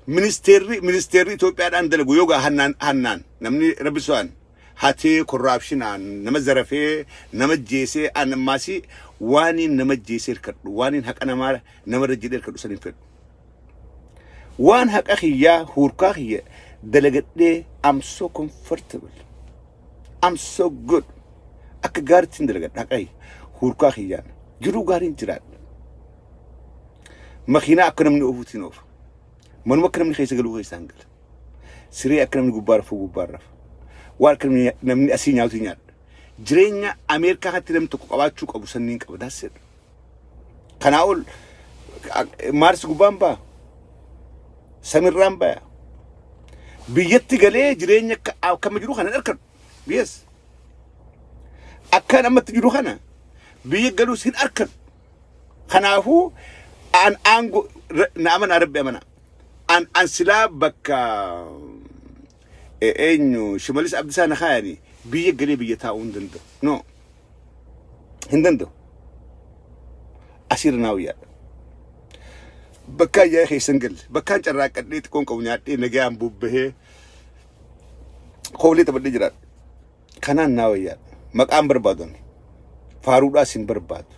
ministeerri Itoophiyaadhaan dalagu yoo gaa hannaan hannaan namni rabbi so'an hatee korraapshinaan nama zarafee nama jeesee an ammaasii waaniin nama jeesee hirkadhu waaniin haqa namaa namarra jedhee hirkadhu san hin fedhu. Waan haqa kiyyaa huurkaa kiyya dalagadhee I'm so comfortable. I'm so good. Akka gaariitti hin dalagadha haqa kiyya huurkaa kiyyaan jiruu gaariin jiraadha. Makiinaa akka namni oofuutiin oofa. Manuma akka namni keessa galuu keessaan gala. Siree akka namni gubbaa rafuu gubbaa rafa. Waan akka namni asii nyaatu nyaadha. Jireenya Ameerikaa kanatti namni tokko qabaachuu qabu sanniin qaba. That's it. Kanaa ol Maarsi gubbaan ba'a. Samirraan baya. Biyyatti galee jireenya akka akkama jiru kana hin argatu. Yes. Akkaan ammatti jiru kana biyya galuus hin argatu. Kanaafuu an aangoo na amanaa rabbi amanaa. An silaa bakka eenyu Shimallis Abdiisaa na kaayanii biyya galee biyya taa'uu hin danda'u. No. Hin danda'u. Asirra naa wayyaadha. Bakka ayyaa keessan galle bakkaan carraaqqadhee xiqqoon qabu nyaadhee nagaan bobbahee koolee taphadhee jiraadha. Kanaan naa wayyaadha. Maqaan barbaadu ani. Faaruudhaas hin barbaadu.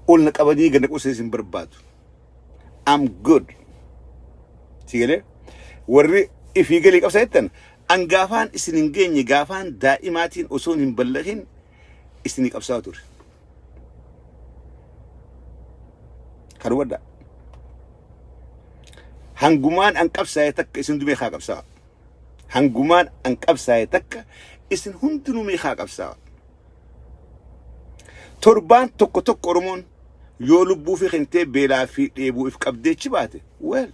Ol na qabanii gad na qusanis hin barbaadu. I'm good. Si galee? Warri ifii galii qabsa jettan an gaafaan isin hin geenye gaafaan daa'imaatiin osoo hin ballahin isinii qabsaa ture. Kan hubadhaa. Hangumaan an qabsaa'e takka isin dumee haa qabsaa'a. Hangumaan an qabsaa'e takka isin hundinuu mee haa qabsaa'a. Torbaan tokko tokko Oromoon yoo lubbuu fi kentee beelaa fi dheebuu if qabdee achi baate well.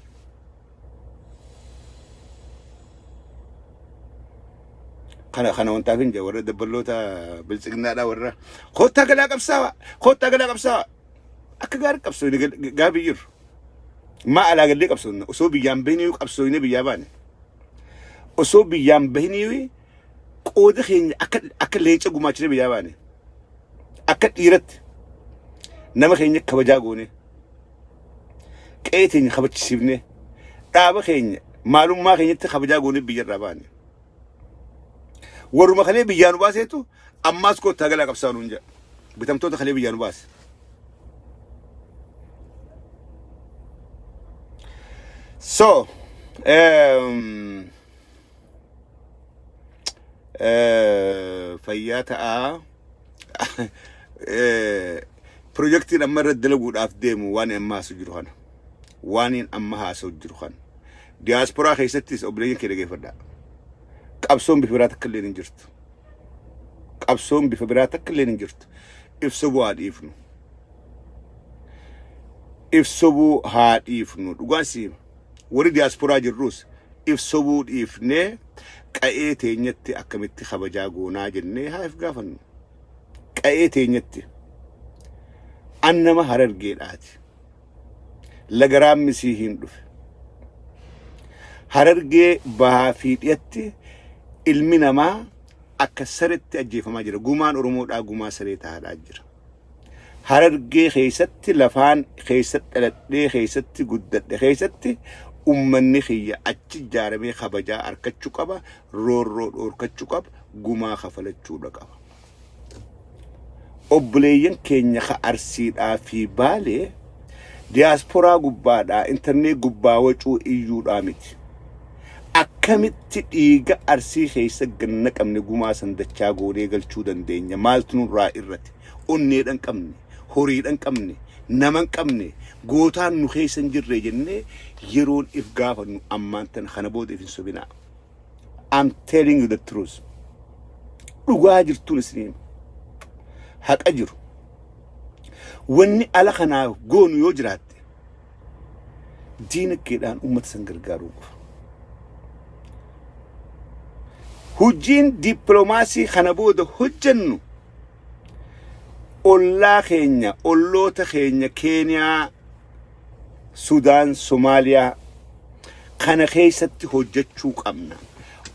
Kana kana wantaaf hin jira warra dabballoota biltsiginnaadhaa warra koottaa galaa qabsaa'a koottaa galaa qabsaa'a akka gaarii qabsooyne gaabii jiru. Maa alaa gallee qabsoonna osoo biyyaan bahinii qabsooyne biyyaa baane. Osoo biyyaan bahinii qooda keenya akka akka leenca gumaachine biyyaa baane. Akka dhiiratti nama keenya kabajaa goone. Qe'ee teenya kabachisiifne. Dhaaba keenya maalummaa keenyatti kabajaa goone biyyarraa baane. Warruma kalee biyyaa nu baaseetu ammaas koottaa galaa qabsaa nuun jedha. Bitamtoota kalee biyyaa nu baase. So, fayyaa ta'aa. Pirojektiin amma irratti dalaguudhaaf deemu waan amma haasa'u jiru kana. Waan amma haasa'u jiru kana. Diyaasporaa keessattis obboleeyyan kee dhageeffadhaa. Qabsoon bifa biraa takka illee hin jirtu. Qabsoon bifa biraa takka illee hin jirtu. Ibsa bu'aa dhiifnu. Ibsa haa dhiifnu. Dhugaan si hima. Warri diyaasporaa jirrus ibsobuu dhiifnee qa'ee teenyatti akkamitti kabajaa goonaa jennee haa if gaafannu. Qa'ee teenyatti. An nama Harargeedhaati. Laga Raammisii hin dhufe. Harargee bahaa fi dhiyatti ilmi namaa akka saretti ajjeefamaa jira. Gumaan Oromoodhaa gumaa saree tahaadhaa jira. Harargee keessatti lafaan keessatti dhaladhee keessatti guddadhe keessatti ummanni kiyya achi ijaaramee kabajaa arkachuu qaba, roorroo dhoorkachuu qaba, gumaa kafalachuudha qaba. Obboleeyyan keenya ka Arsiidhaa fi Baalee diyaasporaa gubbaadhaa intarneet gubbaa wacuu iyyuudhaa miti. Akkamitti dhiiga Arsii keessa gad naqamne gumaa san dachaa goonee galchuu dandeenya? Maaltu nurraa irrate? Onneedhan qabne, horiidhan qabne, naman qabne, gootaan nu keessa hin jirre jennee yeroon if gaafannu ammaan tana kana booda if hin sobinaa. I'm telling you the truth. Dhugaa jirtuun isin hima. Haqa jiru. Wanni ala kanaaf goonu yoo jiraatte diinagdeedhaan uummata san gargaaruu qofa. Hojiin dippiloomaasii kana booda hojjennu ollaa keenya, olloota keenya Keeniyaa, Sudaan, Somaaliyaa kana keessatti hojjechuu qabna.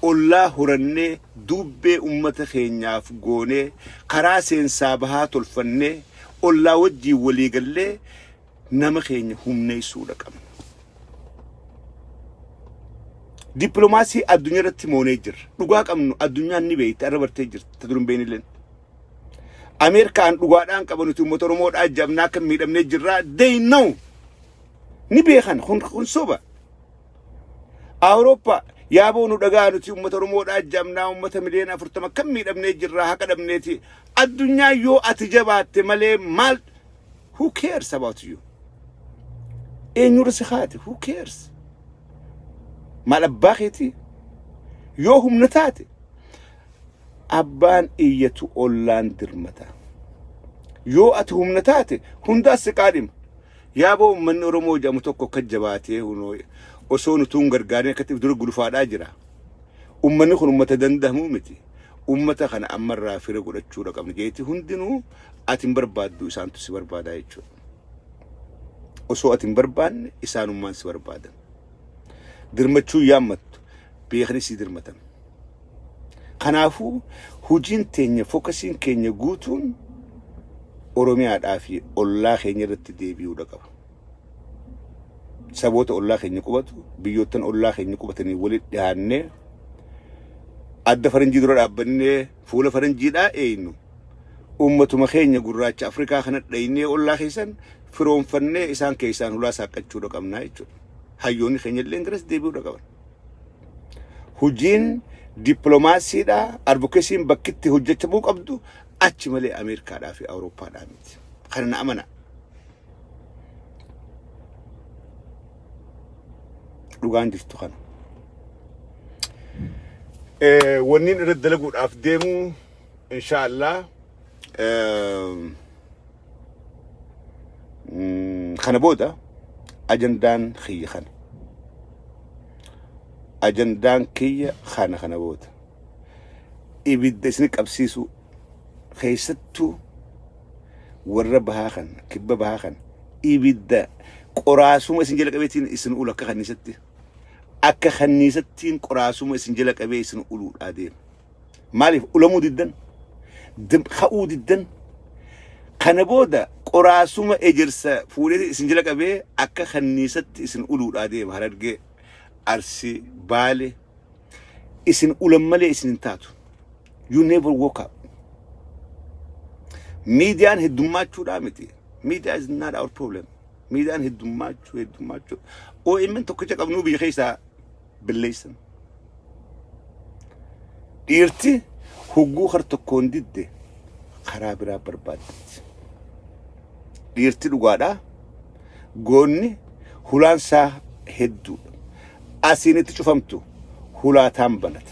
Ollaa horannee duubbee uummata keenyaaf goonee karaa seensaa bahaa tolfannee ollaa wajjiin walii gallee nama keenya humneessuudha qabna. Dippiloomaasii addunyaa irratti moonee jirra. Dhugaa qabnu addunyaan ni beekti arra bartee jirti. Ta dur hin beeknilleen. Ameerikaan dhugaadhaan qaba nuti uummata Oromoodhaa jabnaa akka miidhamnee jirraa. They know. Ni beekan kun soba. Awurooppaa yaaboo nu dhagaa nuti uummata Oromoodhaa jabnaa uummata miliyoona 40 kan miidhamnee jirraa haqa dhabneeti. Addunyaa yoo ati jabaatte malee maal who cares about you? Eenyurra si haate who cares? Maal abbaa keetii? Yoo humna taate abbaan iyyatu ollaan dirmata. Yoo ati humna taate hundaas si qaadhima. Yaaboo uummanni Oromoo jedhamu tokko akka jabaatee hunoo osoo nutuun gargaarin akkatti dura gulufaadhaa jira. Uummanni kun uummata danda'amuu miti. Uummata kana ammarraa fira godhachuudha qabna jeeti hundinuu ati hin barbaaddu isaantu si barbaadaa jechuudha. Osoo ati hin barbaanne isaanummaan si barbaadan. Dirmachuu yaammattu beekni si dirmatan. Kanaafuu hojiin teenya focusiin keenya guutuun Oromiyaadhaa fi ollaa keenya irratti deebi'uudha qaba. Saboota ollaa keenya qubatu, biyyoottan ollaa keenya qubatanii walitti dhiyaannee adda faranjii dura dhaabbannee fuula faranjiidhaa eeynu. Uummatuma keenya gurraacha Afrikaa kana dhaynee ollaa keessan firoonfannee isaan keessaan hulaa saaqqachuudha qabnaa jechuudha. Hayyoonni keenya illee garas deebi'uudha qaban. Hojiin dippiloomaasiidha, advocacy'n bakkitti hojjechamuu qabdu achi malee Ameerikaadhaa fi Awurooppaadhaa miti. Kana na amana. Dhugaan jirtu kana. Wanni irratti dalaguudhaaf deemu, insha Allah, kana booda ajandaan kiyya kana. Ajandaan kiyya kana kana booda. Ibidda isin qabsiisu, keessattuu warra bahaa kan, kibba bahaa kan, ibidda qoraasuma isin jala qabeetiin isin ulu, akka kanniisatti. Akka kanniisattiin qoraasuma isin jala qabee isin uluudhaa deema. Maaliif ulamuu diddan? Ka'uu diddan? Kana booda qoraasuma ejersa fuudhee isin jala qabee akka kanniisatti isin uluudhaa deema. Harargee, Arsii, Baale isin ulan malee isin hin taatu. You never woke up. Miidiyaan heddummachuudhaa miti. Media is not our problem. Miidiyaan heddummaachuu heddummaachuu. OMN tokkicha qabnuu biyya keessaa balleessan. Dhiirti hogguu har tokkoon didde karaa biraa barbaaddatti. Dhiirti dhugaadhaa. Goonni hulaansaa hedduudha. Asiin itti cufamtu hulaataan banata.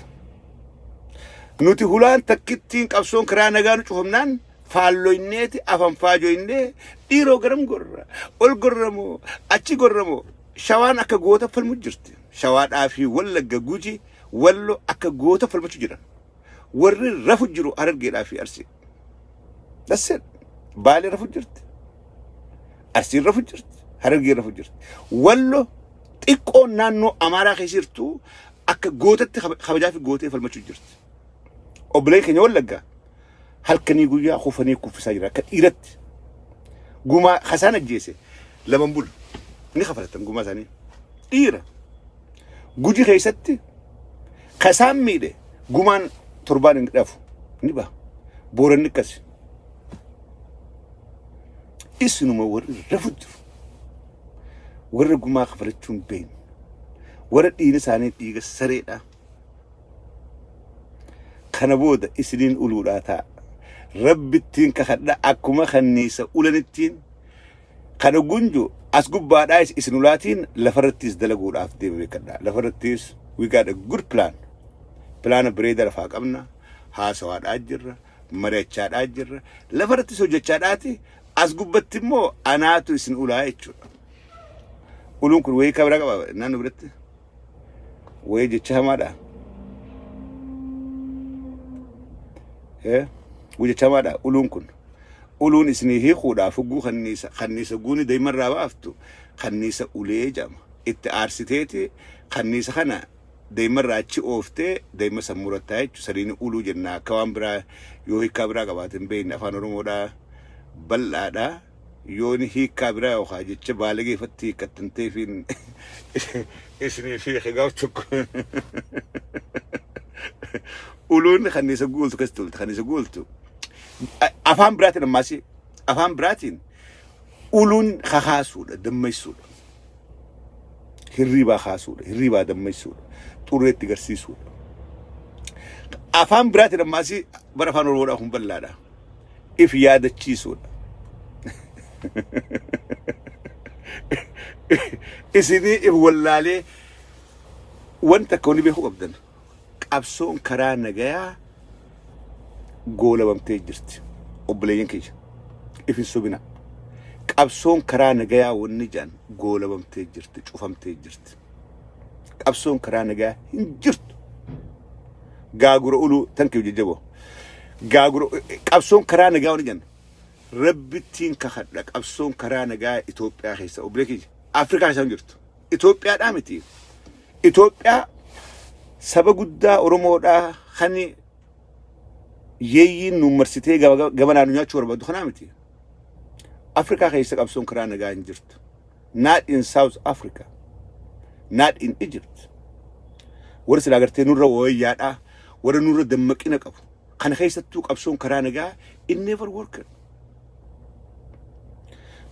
Nuti hulaan takkittiin qabsoon karaa nagaa nu cufamnaan faalloyneeti afan faajoynee, dhiiroo garam gorra, ol gorramoo, achi gorramoo? Shawaan akka goota falmu jirti. Shawaadhaa fi Wallagga, Guji, Wallo akka goota falmachuu jiran. Warri rafu jiru Harargeedhaa fi Arsii. That's it. Baalee rafu jirti. Arsiin rafu jirti. Harargeen rafu jirti. Wallo xiqqoon naannoo Amaaraa keessa jirtu akka gootatti kabajaa fi gootee falmachuu jirti. Obboleen keenya Wallaggaa halkanii guyyaa kufanii kuffisaa jira akka dhiiratti. Gumaa kasaan ajjeese laman bulu ni kafalatan gumaa isaanii. Dhiira. Guji keessatti kasaan miidhe gumaan torbaan hin dhafu ni baha. Booranni akkasi. Isinuma warri rafu jiru. Warra gumaa kafalachuu hin beekne. Warra dhiigni isaanii dhiiga sareedha. Kana booda isiniin uluudhaa ta'a. Rabbittiin kakadha, akkuma kanniisa ulanittiin kana gunju as gubbaadhaa isin ulaatiin lafarrattis dalaguudhaaf deema, beekadha. Lafarrattis we got a good plan. Pilaana bareedaa lafaa qabna. Haasawaadhaa jirra. Mari'achaadhaa jirra. Lafarrattis hojjechaadhaati. As gubbatti immoo anaatu isin ulaa jechuudha. Uluun kun wayii kabiraa qaba naannoo biratti. Wayii jecha hamaadha. Wayii jecha hamaadha uluun kun. Uluun isinii hiikuudhaaf hogguu kanniisa guuni daa'imarraa baaftu kanniisa ulee jedhama. Itti aarsiteeti kanniisa kana daa'imarraa achi ooftee daa'ima san murattaa jechuudha. Saniin uluu jenna, akka waan biraa yoo hiikaa biraa qabaate hin beekne, afaan Oromoodhaa bal'aadha. Yoo ni hiikaa biraa yookaan jecha baalageeffatti hiikkattan ta'eefiin isiniif hiike gaaf tokko. Uluun kanniisa guultu keessa tulte kanniisa guultu. Afaan biraatiin, ammaas afaan biraatiin, uluun kakaasuudha, dammaysuudha. Hirriibaa kaasuudha, hirriibaa dammaysuudha, xurreetti garsiisuudha. Afaan biraatiin ammaas, bara afaan Oromoodhaa kun bal'aadha. If yaadachiisuudha. Isinii if wallaalee wanta akka wanni beekuu qabdan, qabsoon karaa nagayaa goolabamtee jirti. Obboleeyyan kiyya, if hin sobina. Qabsoon karaa nagayaa wanni jedhan goolabamtee jirti, cufamtee jirti. Qabsoon karaa nagayaa hin jirtu. Gaagura uluu tankiyu jajjaboo. Gaagura qabsoon karaa nagaa wanni jedhan, Rabbittiin kakadha, qabsoon karaa nagaa Itoophiyaa keessa, obbolee kiyya, Afrikaa keessa hin jirtu. Itoophiyaadhaa miti. Itoophiyaa saba guddaa Oromoodhaa kan yeeyyiin nu marsitee gabanaa nu nyaachuu barbaaddu kanaa miti. Afrikaa keessa qabsoon karaa nagaa hin jirtu. Not in South Africa. Not in Egypt. Warri silaa gartee nurra wayyaadhaa, warra nurra dammaqina qabu. Kana keessattuu qabsoon karaa nagaa it never worked.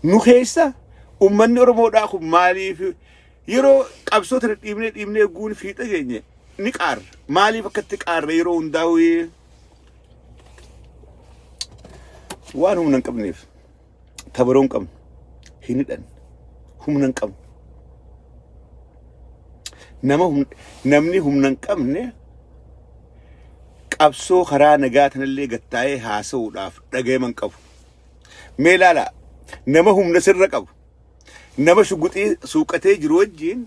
Nu keessa ummanni Oromoodhaa kun maaliif yeroo qabsoo tana dhiibnee dhiibnee guun fiixa geenye ni qaarra. Maaliif akkatti qaarra yeroo hundaa'u waan humna hin qabneef tabaroo hin qabnu hin hidhanne humna hin qabnu. Nama namni humna hin qabne qabsoo karaa nagaa tanallee gattaa'ee haasa'uudhaaf dhaga'ama hin qabu. Mee ilaalaa nama humna sirra qabu nama shuguxii suuqatee jiru wajjin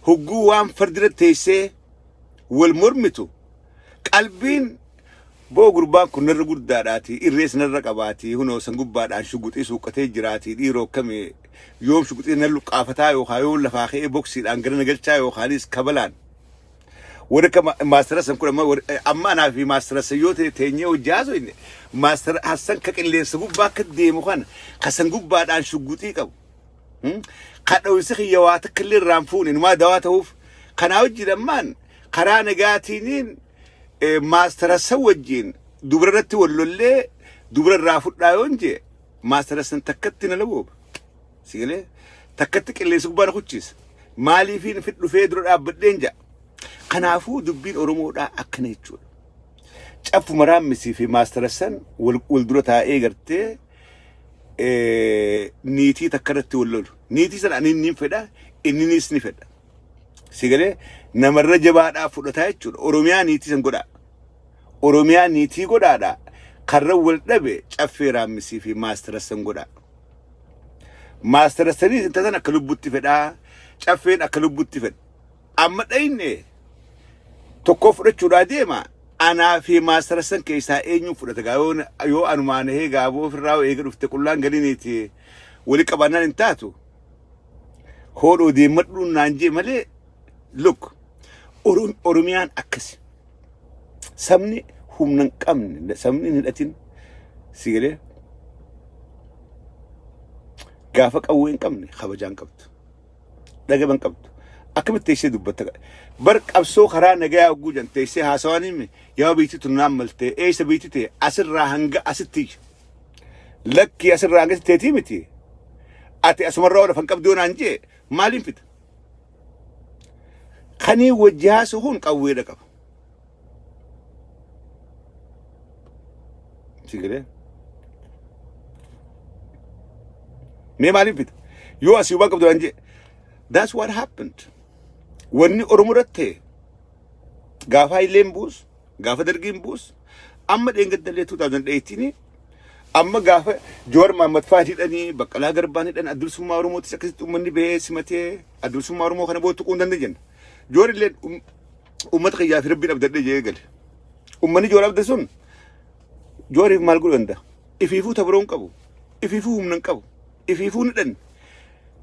hogguu waan fardira teessee wal mormitu qalbiin boo gurbaan kun narra guddaadhaati irrees narra qabaati hunoo san gubbaadhaan shuguxii suuqatee jiraati dhiiroo akkamii yoom shuguxii nan luqqaafataa yookaan yoom lafaa ka'ee boksiidhaan gara na galchaa yookaanis kabalaan warri akka maastara Hassan kun amma amma anaa fi maastara Hassan yoo ta'e teenyee hojii haasofne maastara Hassan ka qilleensa gubbaa akka deemu kana ka san gubbaadhaan shugguxii qabu. Ka dhawinsi kiyya waa takka illee irraa hin fuune numaa dawaa ta'uuf kanaa wajjin ammaan karaa nagaatiiniin maastara Hassan wajjin dubra irratti wal lollee dubra irraa fudhaa yoon jee maastara Hassan takkatti na labooba. Si galee takkatti qilleensa gubbaa na kuchiisa. Maaliifiin fit dhufee dura dhaabbadheen ja'a. Kanaafuu dubbiin Oromoodhaa akkana jechuudha. Caffuma Raammisii fi Maastar Hassan wal dura taa'ee gartee niitii takka irratti wal lolu. Niitii sana ani niin fedha, inninis ni fedha. Si galee namarra jabaadhaa fudhataa jechuudha. Oromiyaa niitii san godhaa. Oromiyaa niitii godhaadha. Karra wal dhabe Caffee Raammisii fi Maastar Hassan godhaa. Maastar Hassaniis inta san akka lubbutti fedhaa. Caffeen akka lubbutti fedha. Amma dhayne tokkoo fudhachuudhaa deema. Anaa fi Maastar Hassan keessaa eenyuun fudhata gaa yoo anumaan hee gaaboo ofirraa eega dhufte qullaan galiniiti wali qabaannaan hin taatu. Hoodhoo deemmadhuun naan jee malee look Oromiyaan akkasi. Sabni humna hin qabne sabni hin hidhatin si galee gaafa qawwee hin qabne kabajaa hin qabdu. Dhagama hin qabdu. Akkamitti teessee dubbatta? Bar qabsoo karaa nagayaa hogguu jan teessee haasawaan himi yaa biitti tun naan maltee eessa biitti ta'e asirraa hanga asitti lakkii asirraa hanga asitti teetii miti. Ati asumarraa lafa hin qabdu yoo naan jee maaliin fida? Kanii wajji haasa'uun qawweedha qaba. Si galee? Mee maaliif fida? Yoo asii waan qabdu naan jee. That's what happened. Wanni Oromoo irratti ta'e gaafa Hayileen buus, gaafa Dargiin buus, amma dheengaddallee 2018 amma gaafa Jowaar Mahammad fa'aa hidhanii Baqqalaa Garbaan hidhan adda bilisummaa Oromootis akkasitti uummanni bahee simatee adda bilisummaa Oromoo kana booda tuquu hin dandeenye jenna. Jowaar illee uummata kiyyaa fi rabbiin abdadhee jedhee gale. Uummanni Jowaar abdate sun Jowaariif maal godhuu danda'a? Ifiifuu tabaroo hin qabu. Ifiifuu humna hin qabu. Ifiifuu hin hidhanne.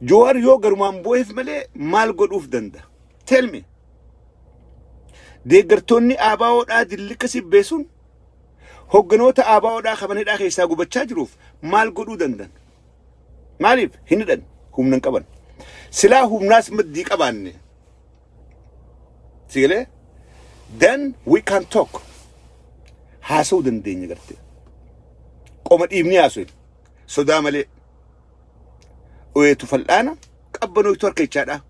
Jowaar yoo garumaan bu'eef malee maal godhuuf danda'a? Tell me. Deeggartoonni ABOdhaa dillika sibbee sun hogganoota ABOdhaa kaban hidhaa keessaa gubachaa jiruuf maal godhuu dandan? Maaliif hin hidhan? Humna hin qaban. Silaa humnaas maddii qabaanne. Si galee? Then we can talk. Haasa'uu dandeenya gartee. Qoma dhiibni haasa'u. Sodaa malee. Oyeetu fal'aana qabbanooytu harka jechaadha.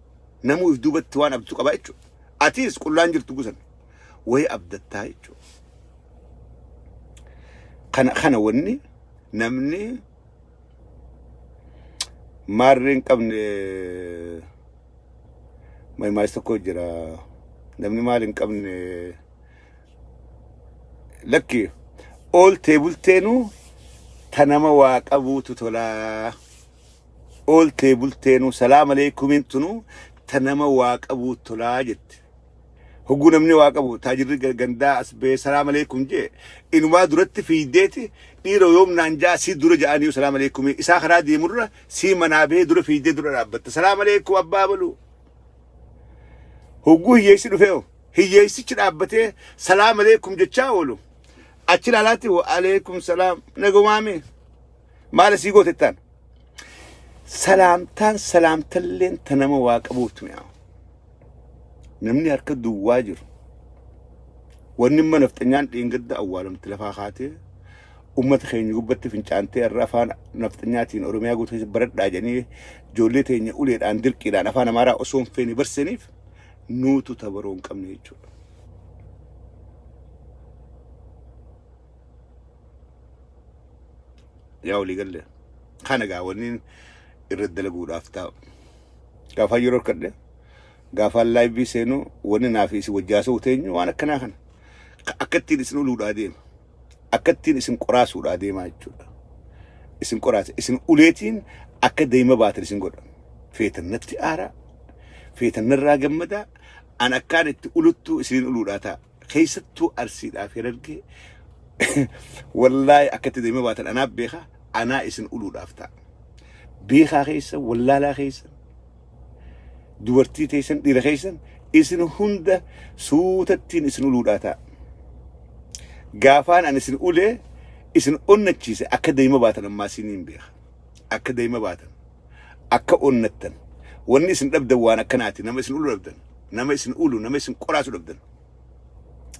Namuu if duubatti waan abdatu qaba jechuudha. Atis qullaan jirtu gusan wayii abdattaa jechuudha. Kana kana wanni namni maarree hin qabne maayis tokko jira. Namni maal hin qabne lakki ooltee bulteenuu ta nama waa qabuutu tolaa. Ooltee bulteenuu salaam aleekumiin tunuu ta nama waa qabuu tolaa jette. Hogguu namni waa qabu taajirri gandaa as ba'ee salaam aleekum jee inumaa duratti fiigdeeti dhiira yoom naan ja'a sii dura ja'anii salaam aleekum isaa karaa deemurra sii manaa bahee dura fiigdee dura dhaabbatta salaam aleekum abbaa baluu. Hogguu hiyyeessi dhufee hoo hiyyeessichi dhaabbatee salaam aleekum jechaa oolu achi ilaalaatti wa aleekum salaam nagumaami maal asii goote jettaan. Salaamtaan salaamtalleen ta nama waa qabuutu mi'aawa. Namni harka duwwaa jiru. Wanni imma nafxanyaan dheengadda awwaalamte lafaa kaatee ummata keenya gubbatti fincaantee har'a afaan nafxanyaatiin Oromiyaa guutuu keessa baradhaa jedhanii ijoollee teenya uleedhaan dirqiidhaan afaan Amaaraa osoo hin feene barsiisaniif nuutu tabaroo hin qabne jechuudha. Yaa walii galle. Kana gaa wanni irra dalaguudhaaf taa'u. Gaafaan yeroo harkadhe gaafaan laayivii seenu wanni naa fi isin wajji haasa'u teenyu waan akkanaa kana. Ka akka ittiin isin uluudhaa deema. Akka ittiin isin qoraasuudhaa deemaa jechuudha. Isin qoraasa. Isin uleetiin akka deema baatan isin godha. Feetan natti aaraa. Feetan narraa gammadaa. An akkaan itti uluttuu isiniin uluudhaa ta'a. Keessattuu Arsiidhaaf Harargee wallaahi akka itti deema baatan anaaf beeka anaa isin uluudhaaf ta'a. Beekaa keessa wallaalaa keessa dubartii teessan dhiira keessan isin hunda suutattiin isin uluudhaa ta'a. Gaafaan ani isin ulee isin onnachiise akka deema baatan ammaa isiniin beeka. Akka deema baatan. Akka onnattan. Wanni isin dhabdan waan akkanaati. Nama isin ulu dhabdan. Nama isin ulu, nama isin qoraasu dhabdan.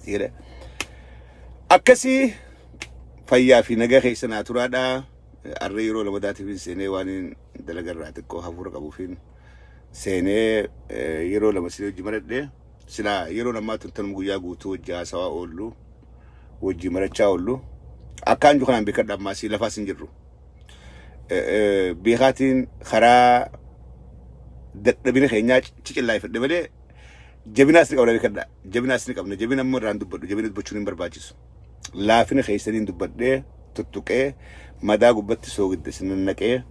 Jedhe. Akkasii fayyaa fi nagaa keessa naa turaadha. Arra yeroo lamadaatiif hin seenee waan hin dalagarraa xiqqoo hafuura qabuufiin seenee yeroo lama sila hojii maradhe. Silaa yeroo ammaa tun tanuma guyyaa guutuu hojii haasawaa oollu hojii marachaa oollu. Akkaan jiru kanaan beekadha ammaa si lafaas hin jirru. Beekaatiin karaa dadhabina keenyaa cicillaayifadhe malee jabinaas ni qabna beekadha. Jabinaas ni qabna. Jabina amma irraan dubbadhu. Jabina dubbachuun hin barbaachisu. Laafina keessaniin dubbadhee tuttuqee madaa gubbatti soogidda isin nannaqee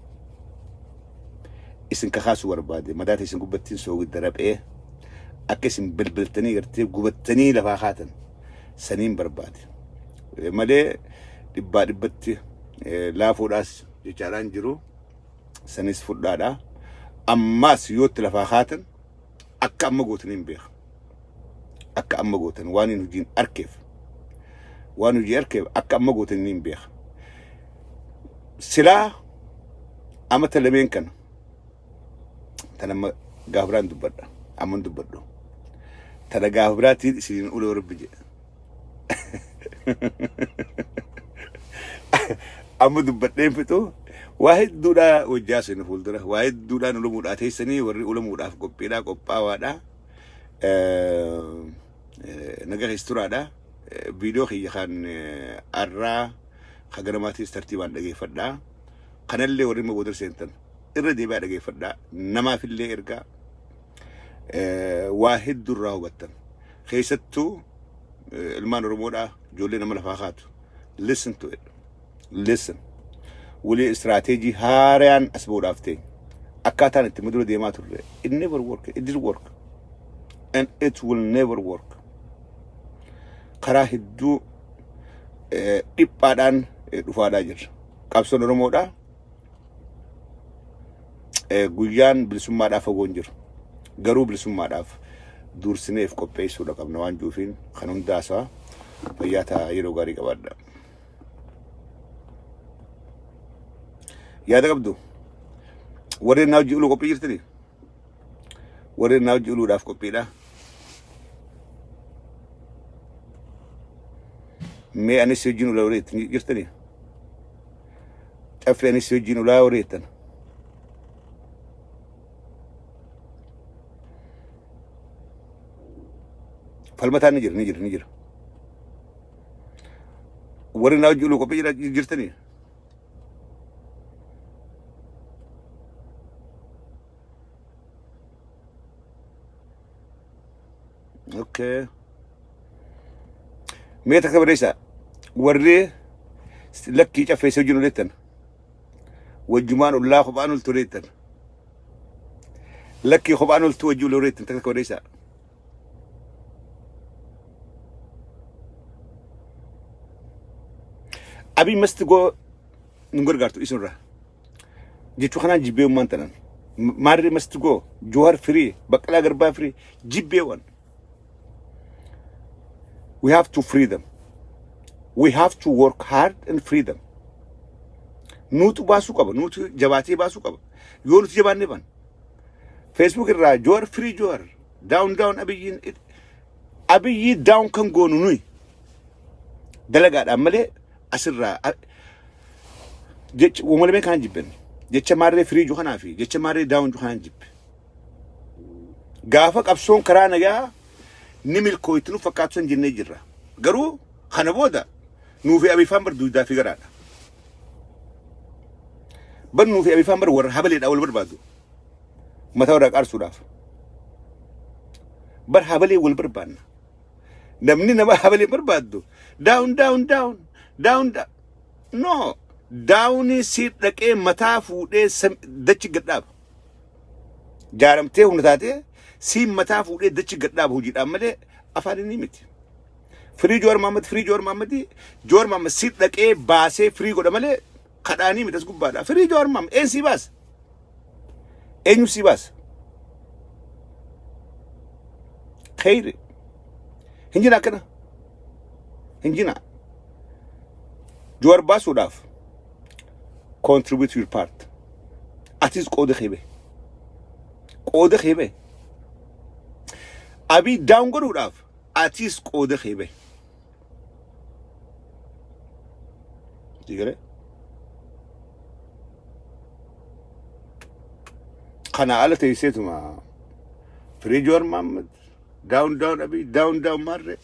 isin kakaasuu barbaade. Madaa teessan gubbattiin soogidda raphee akka isin bilbiltanii gartee gubattanii lafaa kaatan saniin barbaade. Malee dhibbaa dhibbatti laafuudhaas jechaadhaan jiru sanis fudhaadha. Ammaas yoo itti lafaa kaatan akka amma gootan hin beeka. Akka amma gootan waan hin hojiin arkeef waan hojii arkeef akka amma gootan hin beeka. Silaa amata lameen kana tan amma gaafa biraan dubbadha. Amma hin dubbadhu. Tana gaafa biraatiin isiniin ulee rabbi jedha. Amma dubbadheen fixu waa hedduudhaa hojjaa seenu fuuldura waa hedduudhaan ulamuudhaa teessanii warri ulamuudhaaf qophiidhaa qophaawaadha. Naga keessa turaadha. Viidiyoo kiyya kan arraa kan ganamaatiis tartiibaan dhageeffadhaa. Kanallee warri immoo booda seentan irra deebi'aa dhageeffadhaa. Namaafillee ergaa waa hedduu irraa hubattan. Keessattuu ilmaan Oromoodhaa ijoollee nama lafaa kaatu. Listen to it. Listen. Wali istiraateejii haaraan as ba'uudhaaf ta'e. Akkaataan itti dura deemaa turre. It never work. It didn't work. And it will never work. Karaa hedduu dhiphaadhaan dhufaadhaa jirra. Qabsoon Oromoodhaa guyyaan bilisummaadhaaf fagoo hin jiru. Garuu bilisummaadhaaf dursineef qopheessuudha qabna waan juufiin kan hundaasaa fayyaa ta'a yeroo gaarii qabaadha. Yaada qabdu? Warreen naa hojii uluu qophii jirtanii? Warreen naa hojii uluudhaaf qophiidha. Mee anis hojiin ulaa warri jirtanii? Caffee anis hojiin ulaa warri jettan. Falmataan ni jira ni jira ni jira. Warri naa hojii uluu qophii jirtanii? Okay. Mee takka barreessaa. Warri lakkii caffeessee wajjin olettan. Wajjumaan ollaa kophaan oltu olettan. Lakkii kophaan oltu wajjin olettan takka barreessaa. Abiy must go nu gargaartu isinirraa. Jechuu kanaan jibbee ummaan tanan. Maarree must go Jowaar free Baqqalaa Garbaa free jibbee waan. We have to free them. We have to work hard and free them. Nuutu baasuu qaba. Nuutu jabaatee baasuu qaba. Yoo nuti jabaannee ban. Facebook irraa Jowaar free Jowaar down down Abiyyiin Abiyyi down kan goonu nuyi. Dalagaadhaan malee asirraa jecha uumalamee kanaan jibben. Jecha maarree firii ju kanaa fi jecha maarree daawun ju kanaan jibbe. Gaafa qabsoon karaa nagaa ni milkooytu nu fakkaatu san jennee jirra. Garuu kana booda nuu fi Abiy faan bar duydaa fi garaadha. Bar nuu fi Abiy faan bar warra habaleedhaa wal barbaadu. Mataa warraa qaarsuudhaaf. Bar habalee wal barbaanna. Namni nama habalee barbaaddu down down down down down. No downii si dhaqee mataa fuudhee dachi gad dhaaba. Jaaramtee humna taatee siin mataa fuudhee dachi gad dhaaba hojiidhaan malee afaan inni miti. Firii Jowaar Mahammad firii Jowaar Mahammad Jowaar Mahammad si dhaqee baasee firii godha malee kadhaanii miti as gubbaadha. Firii Jowaar Mahammad eenyu sii baasa? Eenyu sii baasa? Kheyri. Hin jira akkana. Hin jira. Jowaar baasuudhaaf contribute your part. Atis qooda kee bahi. Qooda kee bahi. Abiy down godhuudhaaf atis qooda kee bahi. Si galee? Kana ala teesseetuma firii Jowaar Mahammad down down Abiy down down maarree.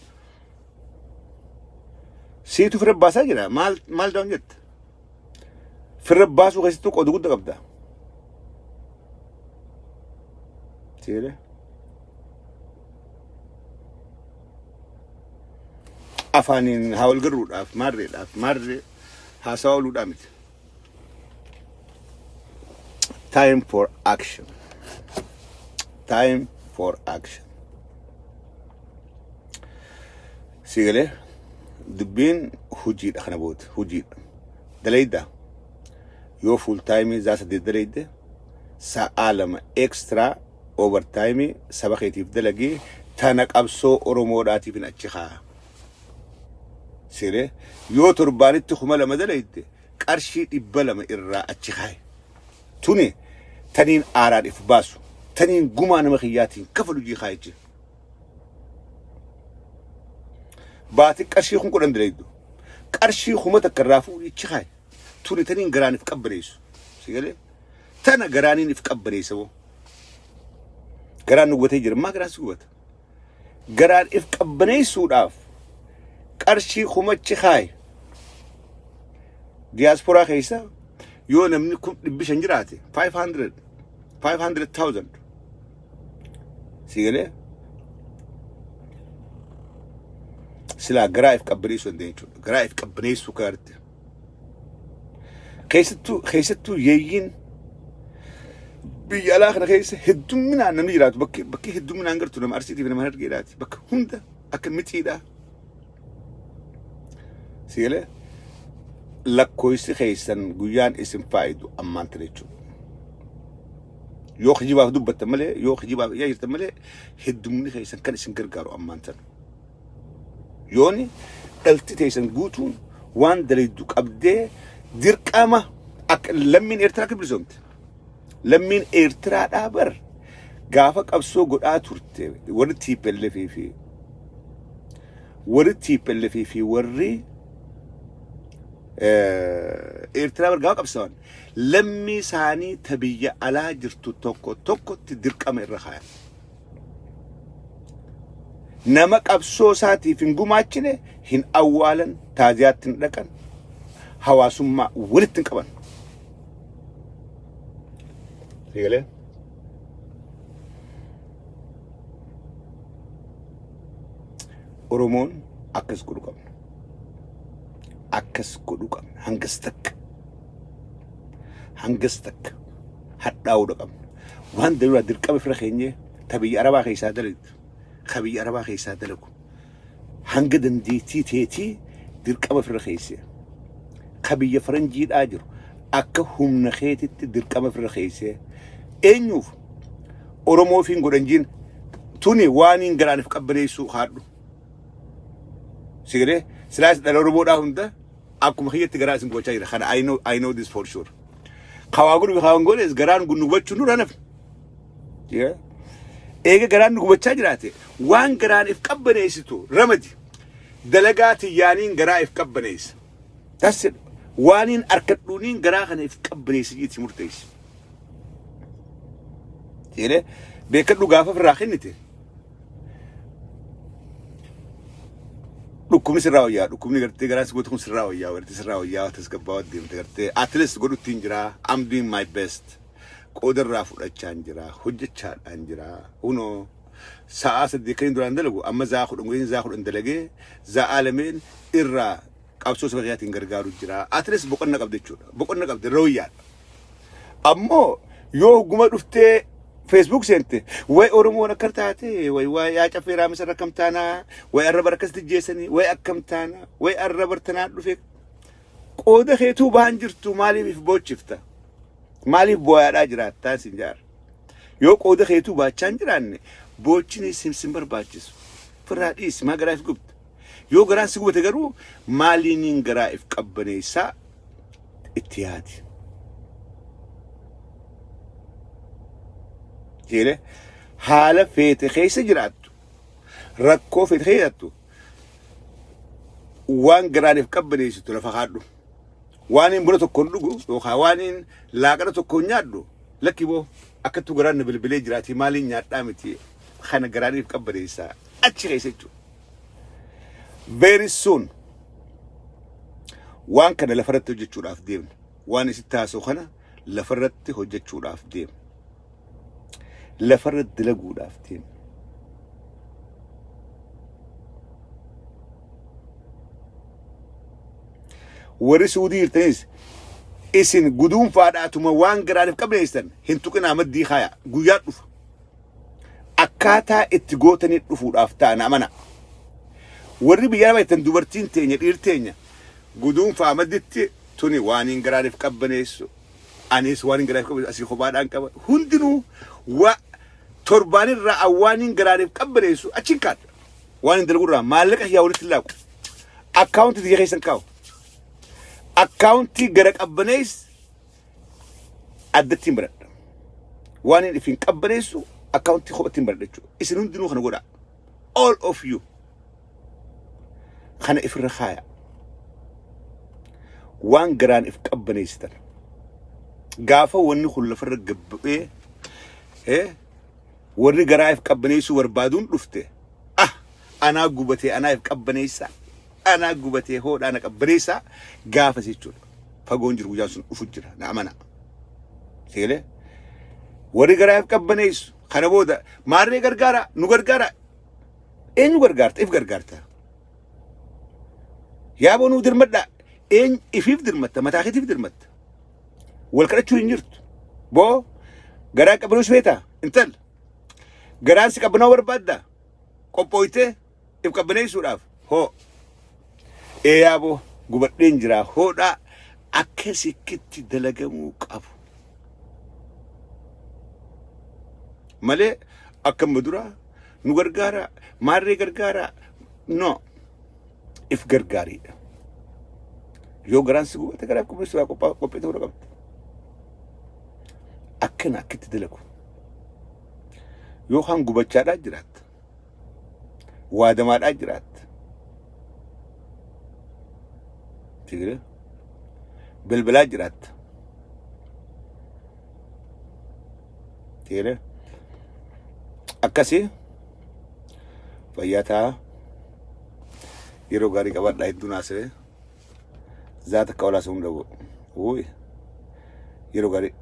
Siitu fira baasaa jira maal maal down jetta? Fira baasuu keessattuu qooda guddaa qabda. Si galee? Afaaniin haa wal garuudhaaf maarreedhaaf maarree haasawaa ooluudhaa miti. Time for action. Time for action. Si galee dubbiin hojiidha kana booda hojiidha. Dalayda yoo full time zaa 8 dalayde sa'aa 2 extra overtime saba keetiif dalagii tana qabsoo Oromoodhaatiif hin achi kaa. Siree yoo torbaanitti 2000 dalayde qarshii 200 irraa achi kaaye. Tuni taniin aaraan if baasu taniin gumaa nama kiyyaatiin kafalu jii kaayechi. Baati qarshii 10,000 dalaydu qarshii 1000 irraa fuudhii achi kaaye. Tuni taniin garaan if qabbaneessu. Si galee? Tana garaaniin if qabbaneessa boo. Garaan nu gubatee jira. Maa garaan si gubata? Garaan if qabbaneessuudhaaf qarshii kumachi kaaye. Diyaasporaa keessa yoo namni 500,000 jiraate 500 500,000 si galee silaa garaa if qabbaneessuu dandeenya jechuudha. Garaa if qabbaneessuu kaarti. Keessattuu keessattuu yeeyyiin biyya alaa kana keessa heddumminaan namni jiraatu bakki bakki heddumminaan gartu nama Arsiitiif nama Harargeedhaati bakka hunda akka mixiidhaa. Sigalee lakkoofsi keessan guyyaan isin faayidu ammaan tana jechuudha. Yoo kijibaaf dubbattan malee yoo kijibaaf iyyaa jirtan malee heddumni keessan kan isin gargaaru ammaan tana. Yooni dhalti teessan guutuun waan dalaydu qabdee dirqama akka lammiin Eertiraa akka bilisoomte. Lammiin Eertiraadhaa bar gaafa qabsoo godhaa turte warri TPLF fi warri TPLF fi warri Eertiraa bar gaafa qabsaa'an lammii isaanii ta biyya alaa jirtu tokko tokkotti dirqama irra kaayan. Nama qabsoo isaatiif hin gumaachine hin awwaalan, taaziyaatti hin dhaqan, hawaasummaa walitti hin qaban. Siigalee? Oromoon akkas godhu qabna. Akkas godhu qabna. Hangas takka. Hangas takka. Hadhaa'uudha qabna. Waan daluudhaa dirqama fira keenyee ta biyya Arabaa keessaa dalagdu, ka biyya Arabaa keessaa dalagu hanga dandeettii teetii dirqama fira keessee ka biyya faranjiidhaa jiru akka humna keetitti dirqama fira keessee eenyuuf Oromoof hin godhan jiin tuni waaniin garaaniif qabbaneessuu haadhu. Sigalee silaas dhala Oromoodhaa hunda akkuma kiyyatti garaa isin gochaa jira. Kana I know this for sure. Kawaa godhu kawaa hin goones garaan nu gubachuu nurra nafi. Eega garaan nu gubachaa jiraate waan garaan if qabbaneessitu ramadi. Dalagaa tiyyaaniin garaa if qabbaneessa. That's it. Waaniin arkadhuuniin garaa kana if qabbaneessa jiitti murteessi. Jedhee beekadhu gaafa ofirraa kennite. Dhukkubni sirraa wayyaa dhukkubni gartee garaa si gootu kun sirraa wayyaa gartee sirraa wayyaa tasgabbaa'aa deemte gartee at least godhutti hin jiraa, I'm doing my best, qooda irraa fudhachaa hin jiraa, hojjechaadhaan jiraa. Hunoo sa'aa 8 kan duraan dalagu amma za'aa 10 gaheen, za'aa 10 dalagee za'aa lameen irraa qabsoo saba kiyyaatiin gargaaru jira. At least boqonna qabda jechuudha, boqonna qabda, irra wayyaadha. Ammoo yoo hogguma dhuftee Facebook seente, way Oromoon akka taate, way waa yaa caffee raamisa irra akkam taanaa, way arraba akkasitti jeessanii, way akkam taanaa, way arraba tanaa dhufe, qooda keetuu bahan jirtu, maaliif if boochifta? Maaliif booyaadhaa jiraattaa sin jaara? Yoo qooda keetuu baachaa hin jiraanne, boochini sin barbaachisu. Firraa dhiisi, maa garaa if gubta? Yoo garaan si gubate garuu maaliiniin garaa if qabbaneessaa itti yaadi. Jedhe haala feete keessa jiraattu, rakkoo feete keessa jiraattu, waan garaan if qabbaneessitu lafa kaadhu. Waan hin buna tokkoon dhugu yookaan waan hin laaqana tokkoon nyaadhu, lakki boo akkattuu garaan na bilbilee jiraati, maaliin nyaadhaa miti, kana garaan if qabbaneessaa achi keessa jechuudha. Very soon waan kana lafarratti hojjechuudhaaf deemna. Waan isitti haasa'u kana lafarratti hojjechuudhaaf deemna. Lafarratti dalaguudhaaf deemna. Warri Suudii jirtanis isin guduunfaadhaatuma waan garaaniif qabneessan hin tuqinaa, maddii kaaya, guyyaa dhufa. Akkaataa itti gootanii dhufuudhaaf ta'an amana. Warri biyya arabaa jirtan, dubartiin teenya, dhiir teenya, guduunfaa madditti tuni waan hin garaaniif qabbaneessu. Anis waan hin garaaniif qabbaneessu asii kophaadhaan qaba. Hundinuu wa torbaanirraa waan hin garaaniif qabbaneessu achiin kaadha. Waan hin dalagurraa maallaqa kiyyaa walitti hin laaqu. Akkaawuntii tiyya keessa hin kaa'u. Akkaawuntii gara qabbanees addatti hin baradha. Waan hin ifin qabbaneessu akkaawuntii kophatti hin baradha jechuudha. Isin hundinuu kana godhaa. All of you. Kana ifirra kaaya. Waan garaan if qabbaneessitan. Gaafa wanni kun lafarra gabba'ee warri garaa if qabbaneessuu barbaaduun dhufte, ah, anaa gubatee anaa if qabbaneessaa, anaa gubatee hoodhaa na qabbaneessaa gaafas jechuudha. Fagoon jiru, guyyaan sun dhufu jira, na amana. Seelee warri garaa if qabbaneessu kana booda maarree gargaara, nu gargaara, eenyu gargaarta? If gargaarta. Yaaboo nuu dirmadhaa, eenyu ifiif dirmatta? Mataa keetiif dirmatta. Wal kadhachuu hin jirtu. Boo garaa qabbaneessu feetaa intal, garaan si qabbanaa'uu barbaaddaa? Qophooytee if qabbaneessuudhaaf hoo ee yaaboo gubadheen jiraa hoodhaa akka sikkitti dalagamuu qabu malee akka amma duraa nu gargaaraa, maarree gargaaraa, no, if gargaariidha. Yoo garaan si gubate garaa qopheessuudhaaf qophii ta'uu qabda. Akkana akkitti dalagu. Yookaan gubachaadhaa jiraatta. Waadamaadhaa jiraatta. Tigire bilbilaa jiraatta. Tigire akkasii fayyaa ta'a. Yeroo gaarii qabadhaa, hedduu naasiree. Zaata akka olaasuu hin dhabu. Wuuyi. Yeroo gaarii.